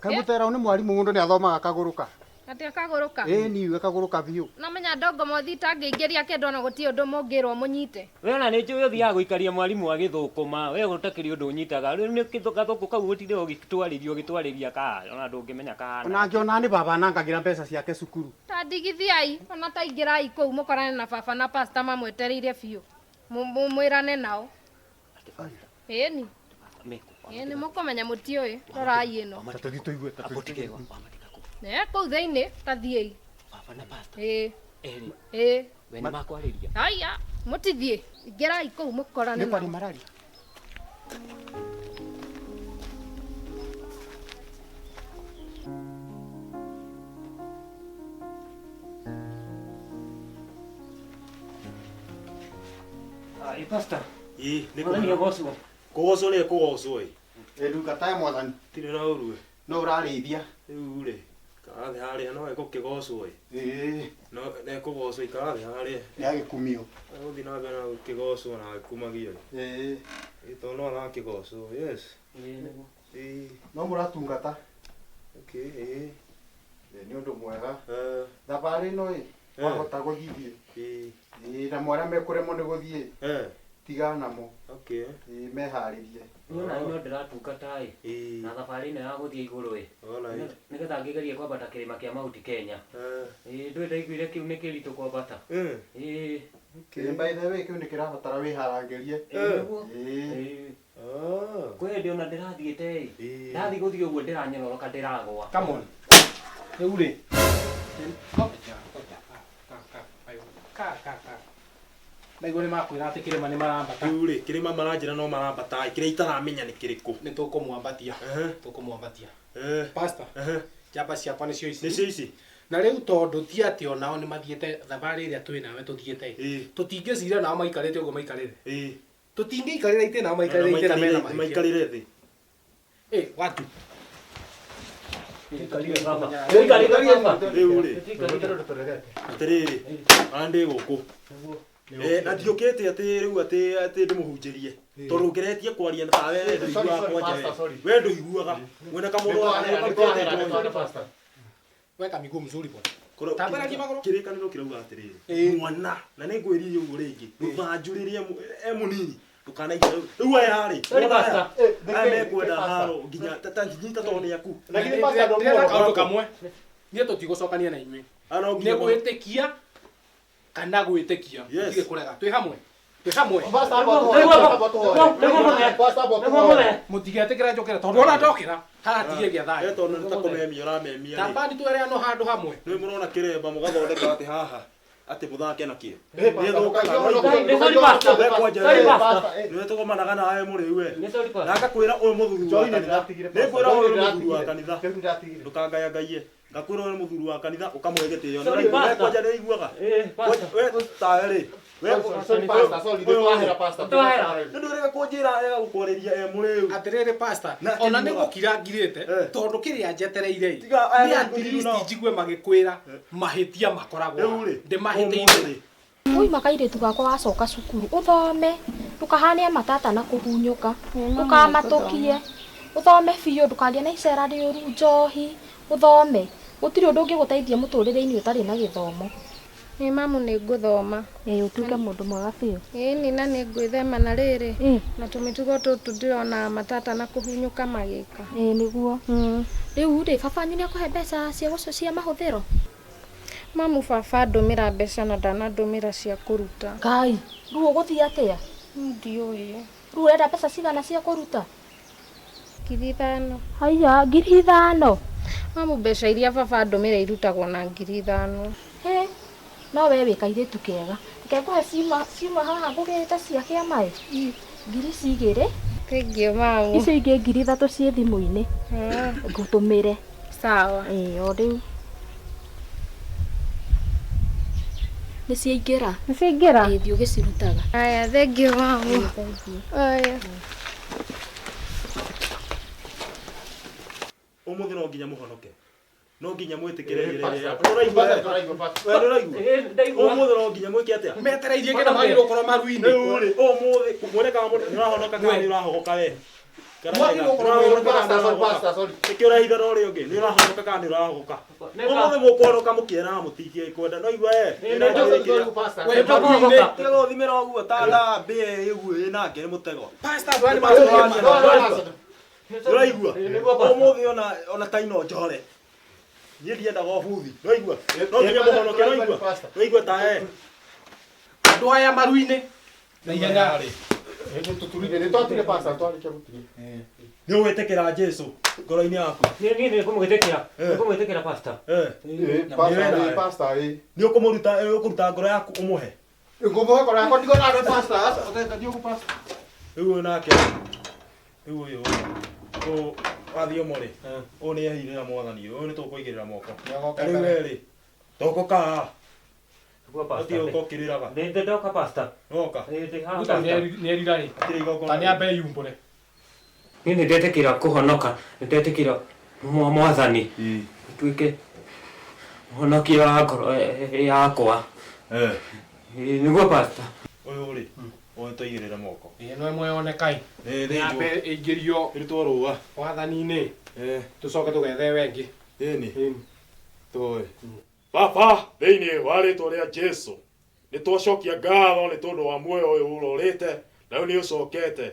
Speaker 6: Kaĩ mũtera nĩ mwarimũ mũndũ nĩ athomaga kagũrũka.
Speaker 3: Atĩ akagũrũka?
Speaker 6: Ĩĩ ni akagũrũka biũ.
Speaker 3: Namenya ndongo mothi itangĩingĩria kĩndũ ona gũtirĩ ũndũ mũngĩrwo mũnyite.
Speaker 4: We ona nĩ njũĩ ũthiaga gũikaria mwarimũ agĩthũkũma, we gũtakĩrĩ ũndũ ũnyitaga. Rĩu nĩ gathũkũ kau gũtirĩ ũgĩtwarĩria ũgĩtwarĩria ka, ona ndũngĩmenya kahana.
Speaker 6: Ona ngĩona nĩ baba anangagĩra mbeca ciake cukuru.
Speaker 3: Ta ndigithiai, ona ta ingĩrai kũu mũkorane na baba na pasta mamwetereire biũ. Mwĩrane nao. Ĩni. Ĩni mũkũmenya mũtiũĩ, rorai ĩno.
Speaker 6: Ta tũthiĩ tũigue ta tũthiĩ.
Speaker 3: Ne kũu thĩinĩ ta thiĩi.
Speaker 4: Baba na pasta.
Speaker 3: Ĩĩ.
Speaker 4: Erĩ.
Speaker 3: Ĩĩ.
Speaker 4: We nĩ makwarĩria.
Speaker 3: Haiya, mũtithiĩ. Ingĩrai kũu mũkorane
Speaker 6: Nĩ
Speaker 3: nao.
Speaker 6: kwaria mararia.
Speaker 4: Ĩ pastor.
Speaker 8: Ĩ nĩ
Speaker 4: Mwathani agocwo.
Speaker 8: Kũgocwo nĩ kũgocwo ĩ.
Speaker 6: Ĩ ndungata ya mwathani.
Speaker 8: Tirĩ na ũru ĩ.
Speaker 6: No ũrarĩithia.
Speaker 8: Rĩu rĩ, ikara thĩ harĩa no egũkĩgocwo ĩ.
Speaker 6: Ĩĩ.
Speaker 8: No ekũgocwo ikara thĩ harĩa.
Speaker 6: Nĩ agĩkumio.
Speaker 8: Egũthiĩ na mbere na gũkĩgocwo na agĩkumagio ĩ.
Speaker 6: Ĩĩ.
Speaker 8: Ĩ tondũ no arakĩgocwo, yes. Ĩĩ.
Speaker 6: No mũratungata.
Speaker 8: Okay, ĩĩ.
Speaker 6: Nĩ ũndũ mwega. Thabarĩ ĩno ĩ, wahota gũthiĩ.
Speaker 8: Ĩĩ.
Speaker 6: Ĩĩ na mwarĩa mekũremwo nĩ gũthiĩ. Tiga namo.
Speaker 8: Okay.
Speaker 6: Ĩĩ meharĩrie.
Speaker 4: Niĩ ona no ndĩratungata ĩ. Na thabarĩ ĩno ya gũthiĩ igũrũ ĩ.
Speaker 8: Ona ĩ.
Speaker 4: Nĩgetha ngĩgerie kwambata kĩrĩma kĩa Mount Kenya. Ĩĩ ndũĩ ndaiguire kĩu nĩ kĩritũ kwambata. Ĩĩ.
Speaker 6: Ĩĩ by the way kĩu nĩ kĩrabatara wĩharangĩrie.
Speaker 4: Ĩĩ nĩguo.
Speaker 6: Ĩĩ.
Speaker 4: Kwĩ hĩndĩ ona ndĩrathiĩte ĩ. Ndathiĩ gũthiĩ ũguo ndĩranyororoka ndĩragwa.
Speaker 1: Come on. Rĩu rĩ. Ka ka ka. Ndaigua nĩ makwĩra atĩ kĩrĩma nĩ marambata.
Speaker 8: Rĩu rĩ, kĩrĩma maranjĩra no marambata ĩ, kĩrĩa itaramenya nĩ kĩrĩkũ.
Speaker 1: Nĩ tũkũmwambatia. Tũkũmwambatia. Pastor, njamba ciakwa nĩcio ici.
Speaker 8: Nĩcio ici.
Speaker 1: Na rĩu tondũ ti atĩ onao nĩ mathiĩte thabarĩ ĩrĩa twĩ nawe tũthiĩte ĩ. Tũtingĩcira nao maikarĩte ũguo maikarĩte. Tũtingĩikarĩra itĩ nao maikarĩre itĩ na mena mahĩtia.
Speaker 8: Maikarĩre thĩ.
Speaker 1: Ĩ, watu.
Speaker 8: Rĩu rĩ, atĩrĩrĩ, ona ndĩ gũkũ. Na ndiũkĩte atĩ rĩu atĩ atĩ ndĩmũhunjĩrie tondũ ngeretie kwaria tawe we ndũiguaga kwanja we. We ndũiguaga wĩna kamũndũ gaka nĩũkarutĩte njohi.
Speaker 1: Weka miguu mzuri bwana. Tambararia magũrũ.
Speaker 8: Kĩrĩkanĩro kĩrauga atĩrĩrĩ mwana na nĩ ngwĩrire ũguo rĩngĩ rũthanju rĩrĩa e mũnini ndũkanaigire rĩu aya rĩ
Speaker 4: Sorry, pastor.
Speaker 8: aya mekwenda haro nginya ta nyita tondũ nĩ aku.
Speaker 1: Ndĩrenda kaũndũ kamwe. Niĩ tũtigũcokania na inyuĩ.
Speaker 8: Ano
Speaker 1: Nĩ gwĩtĩkia kana gwĩtĩkia. Gũtirĩ kũrega. Twĩ hamwe. Twĩ hamwe. Mũtigetĩkĩre njũkĩre tondũ ona ndokĩra haratigĩria thayũ.
Speaker 8: Tondũ nĩ ta kũmemia ũramemia rĩ.
Speaker 1: Tambani twereanwo handũ hamwe.
Speaker 8: Nĩ mũrona kĩremba mũgathondeka atĩ haha atĩ mũthake nakĩo. Nĩwe tũgomanaga nawe mũrĩu we. Na ngakwĩra ũyũ mũthuri wa kanitha. Nĩngwĩra ũyũ nĩ mũthuri wa kanitha. Ndũkangayangaiye. Ngakwĩra ũyũ nĩ mũthuri wa kanitha ũkamũhe gĩtĩo.
Speaker 4: Sorry, pastor.
Speaker 8: Kwanja nĩaiguaga. We tawe rĩ. Nĩndwĩrĩga kũnjĩra ega gũkwarĩria e mũrĩu.
Speaker 1: Atĩrĩrĩ pastor,
Speaker 8: Na
Speaker 1: ona nĩ
Speaker 8: akĩnyuaga.
Speaker 1: gũkira ngirĩte tondũ kĩrĩa njetereire ĩ
Speaker 8: Tiga aya
Speaker 1: nĩ
Speaker 8: nĩ
Speaker 1: at least
Speaker 8: nao.
Speaker 1: njigue magĩkwĩra mahĩtia makoragwo
Speaker 8: Rĩu rĩ,
Speaker 1: ndĩmahĩtĩire.
Speaker 2: Wauma kairĩtu gakwa wacoka cukuru ũthome ndũkahane matata na kũhunyũka ndũkamatũkie ũthome biũ ndũkagĩe na icera rĩũru njohi ũthome gũtirĩ ũndũ ũngĩgũteithia mũtũrĩre-inĩ ũtarĩ na gĩthomo.
Speaker 3: Ĩ mamu nĩ ngũthoma.
Speaker 2: Ĩ ũtuĩke mũndũ mwega biũ.
Speaker 3: Ĩni na nĩ ngwĩthema na rĩrĩ na tũmĩtugo tũtũ ndĩrona matata na kũhunyũka magĩka.
Speaker 2: Ĩ nĩguo. Rĩu rĩ baba wanyu nĩakũhe mbeca cia gũcio cia mahũthĩro?
Speaker 3: Mamu baba ndũmĩra mbeca na ndanandũmĩra cia kũruta.
Speaker 2: Ngai, rĩu ũgũthiĩ atĩa?
Speaker 3: Ndiũĩ.
Speaker 2: Rĩu ũrenda mbeca cigana cia kũruta?
Speaker 3: 5,000.
Speaker 2: Haiya, 5,000?
Speaker 3: Mamu mbeca iria baba andũmĩra irutagwo na 5,000.
Speaker 2: Hĩ, no we wĩ kairĩtu kega. Reke ngũhe ciuma haha ngũgĩrĩte cia kĩama ĩ. Ngiri ici igĩrĩ.
Speaker 3: Thengiũ mamu.
Speaker 2: Icio ingĩ 3,000 ciĩ thimũ-inĩ. Ngũtũmĩre.
Speaker 3: Sawa.
Speaker 2: Ĩ o rĩu. Nĩ ciaingĩra.
Speaker 3: Nĩ ciaingĩra?
Speaker 2: Ĩ thiĩ ũgĩcirutaga.
Speaker 3: Aya, thengiũ mamu. Aya.
Speaker 8: Ũmũthĩ no nginya mũhonoke. No nginya mwĩtĩkĩre njĩra ĩrĩa. Ũraigua? We ndũraigua? Ũmũthĩ no nginya mwĩke atĩa?
Speaker 1: Metereirie nginya magĩrĩirwo gũkorwo maru-inĩ.
Speaker 8: Rĩu rĩ, ũmũthĩ mwene kana mũndũ nĩ ũrahonoka kana nĩ ũrahogoka we.
Speaker 6: Mwagĩrĩirwo gũkorwo mwĩ pastor, sorry, pastor, sorry.
Speaker 8: Nĩkĩo ũrehitha na ũrĩa ũngĩ nĩ ũrahonoka kana nĩ ũrahogoka ũmũthĩ mũkũhonoka mũkĩeraga mũtingĩkwenda no igua
Speaker 6: We, maru-inĩ.
Speaker 8: tiga gũthimĩra ũguo ta mbĩa ĩguo ĩnake nĩ mũtego
Speaker 1: Pastor, andũ aya nĩ matũragia.
Speaker 8: Ũraigua ũmũthĩ ona ona ta ino njore niĩ ndiendaga ũbuthi ũraigua no nginya mũhonoke ũraigua ũraigua ta e
Speaker 1: Andũ aya maru-inĩ na ihenya rĩ.
Speaker 6: Nĩ twatire pastor, twarĩkia gũturia.
Speaker 8: Nĩ ũgwĩtĩkĩra Jesu ngoro-inĩ yaku
Speaker 4: Niĩ nĩ ngũmwĩtĩkĩra. Nĩ ngũmwĩtĩkĩra pastor.
Speaker 6: Ĩ, pastor, ĩ, pastor, ĩ.
Speaker 8: Nĩ ũkũmũruta nĩ ũkũruta ngoro yaku ũmũhe
Speaker 6: Ngũmũhe ngoro yakwa ndigona andũ pastor, aca, ũteka ndiũgũ pastor.
Speaker 8: Rĩu ũyũ nake rĩu ũyũ ũyũ wathiĩ ũmũrĩ ũyũ nĩ ehire na mwathani ũyũ nĩ tũkũigĩrĩra moko
Speaker 1: Nĩagoka
Speaker 8: rĩu
Speaker 1: mbere.
Speaker 8: we rĩ tokoka
Speaker 4: Nĩguo pastor.
Speaker 8: ũthiĩ ũka ũkĩrĩraga
Speaker 4: Ndĩ ndoka pastor.
Speaker 8: Ndoka.
Speaker 4: Ĩ ndĩ haha
Speaker 1: Ruta
Speaker 4: pastor.
Speaker 1: nĩ erira rĩ.
Speaker 8: Hatirĩ igongona.
Speaker 1: Ta nĩ ambe yumbũre.
Speaker 4: Niĩ nĩ ndetĩkĩra kũhonoka, nĩ ndetĩkĩra mwathani tuĩke mũhonokia wa ngoro yakwa. Ĩ, Nĩguo pastor.
Speaker 8: Ũyũ rĩ ũyũ tũigĩrĩre moko
Speaker 1: Ĩ no ĩmwe yonekai.
Speaker 8: Ĩ,
Speaker 1: Nĩ ambe ĩingĩrio
Speaker 8: ĩrutwo rũa
Speaker 1: wathani-inĩ. Tũcoke tũgethe wengĩ.
Speaker 8: Ĩni. Tũĩ.
Speaker 10: Baba thĩinĩ wa rĩtwa rĩa Jesu nĩ twacokia ngatho nĩ tondũ wa muoyo ũyũ ũrorĩte na rĩu nĩ ũcokete.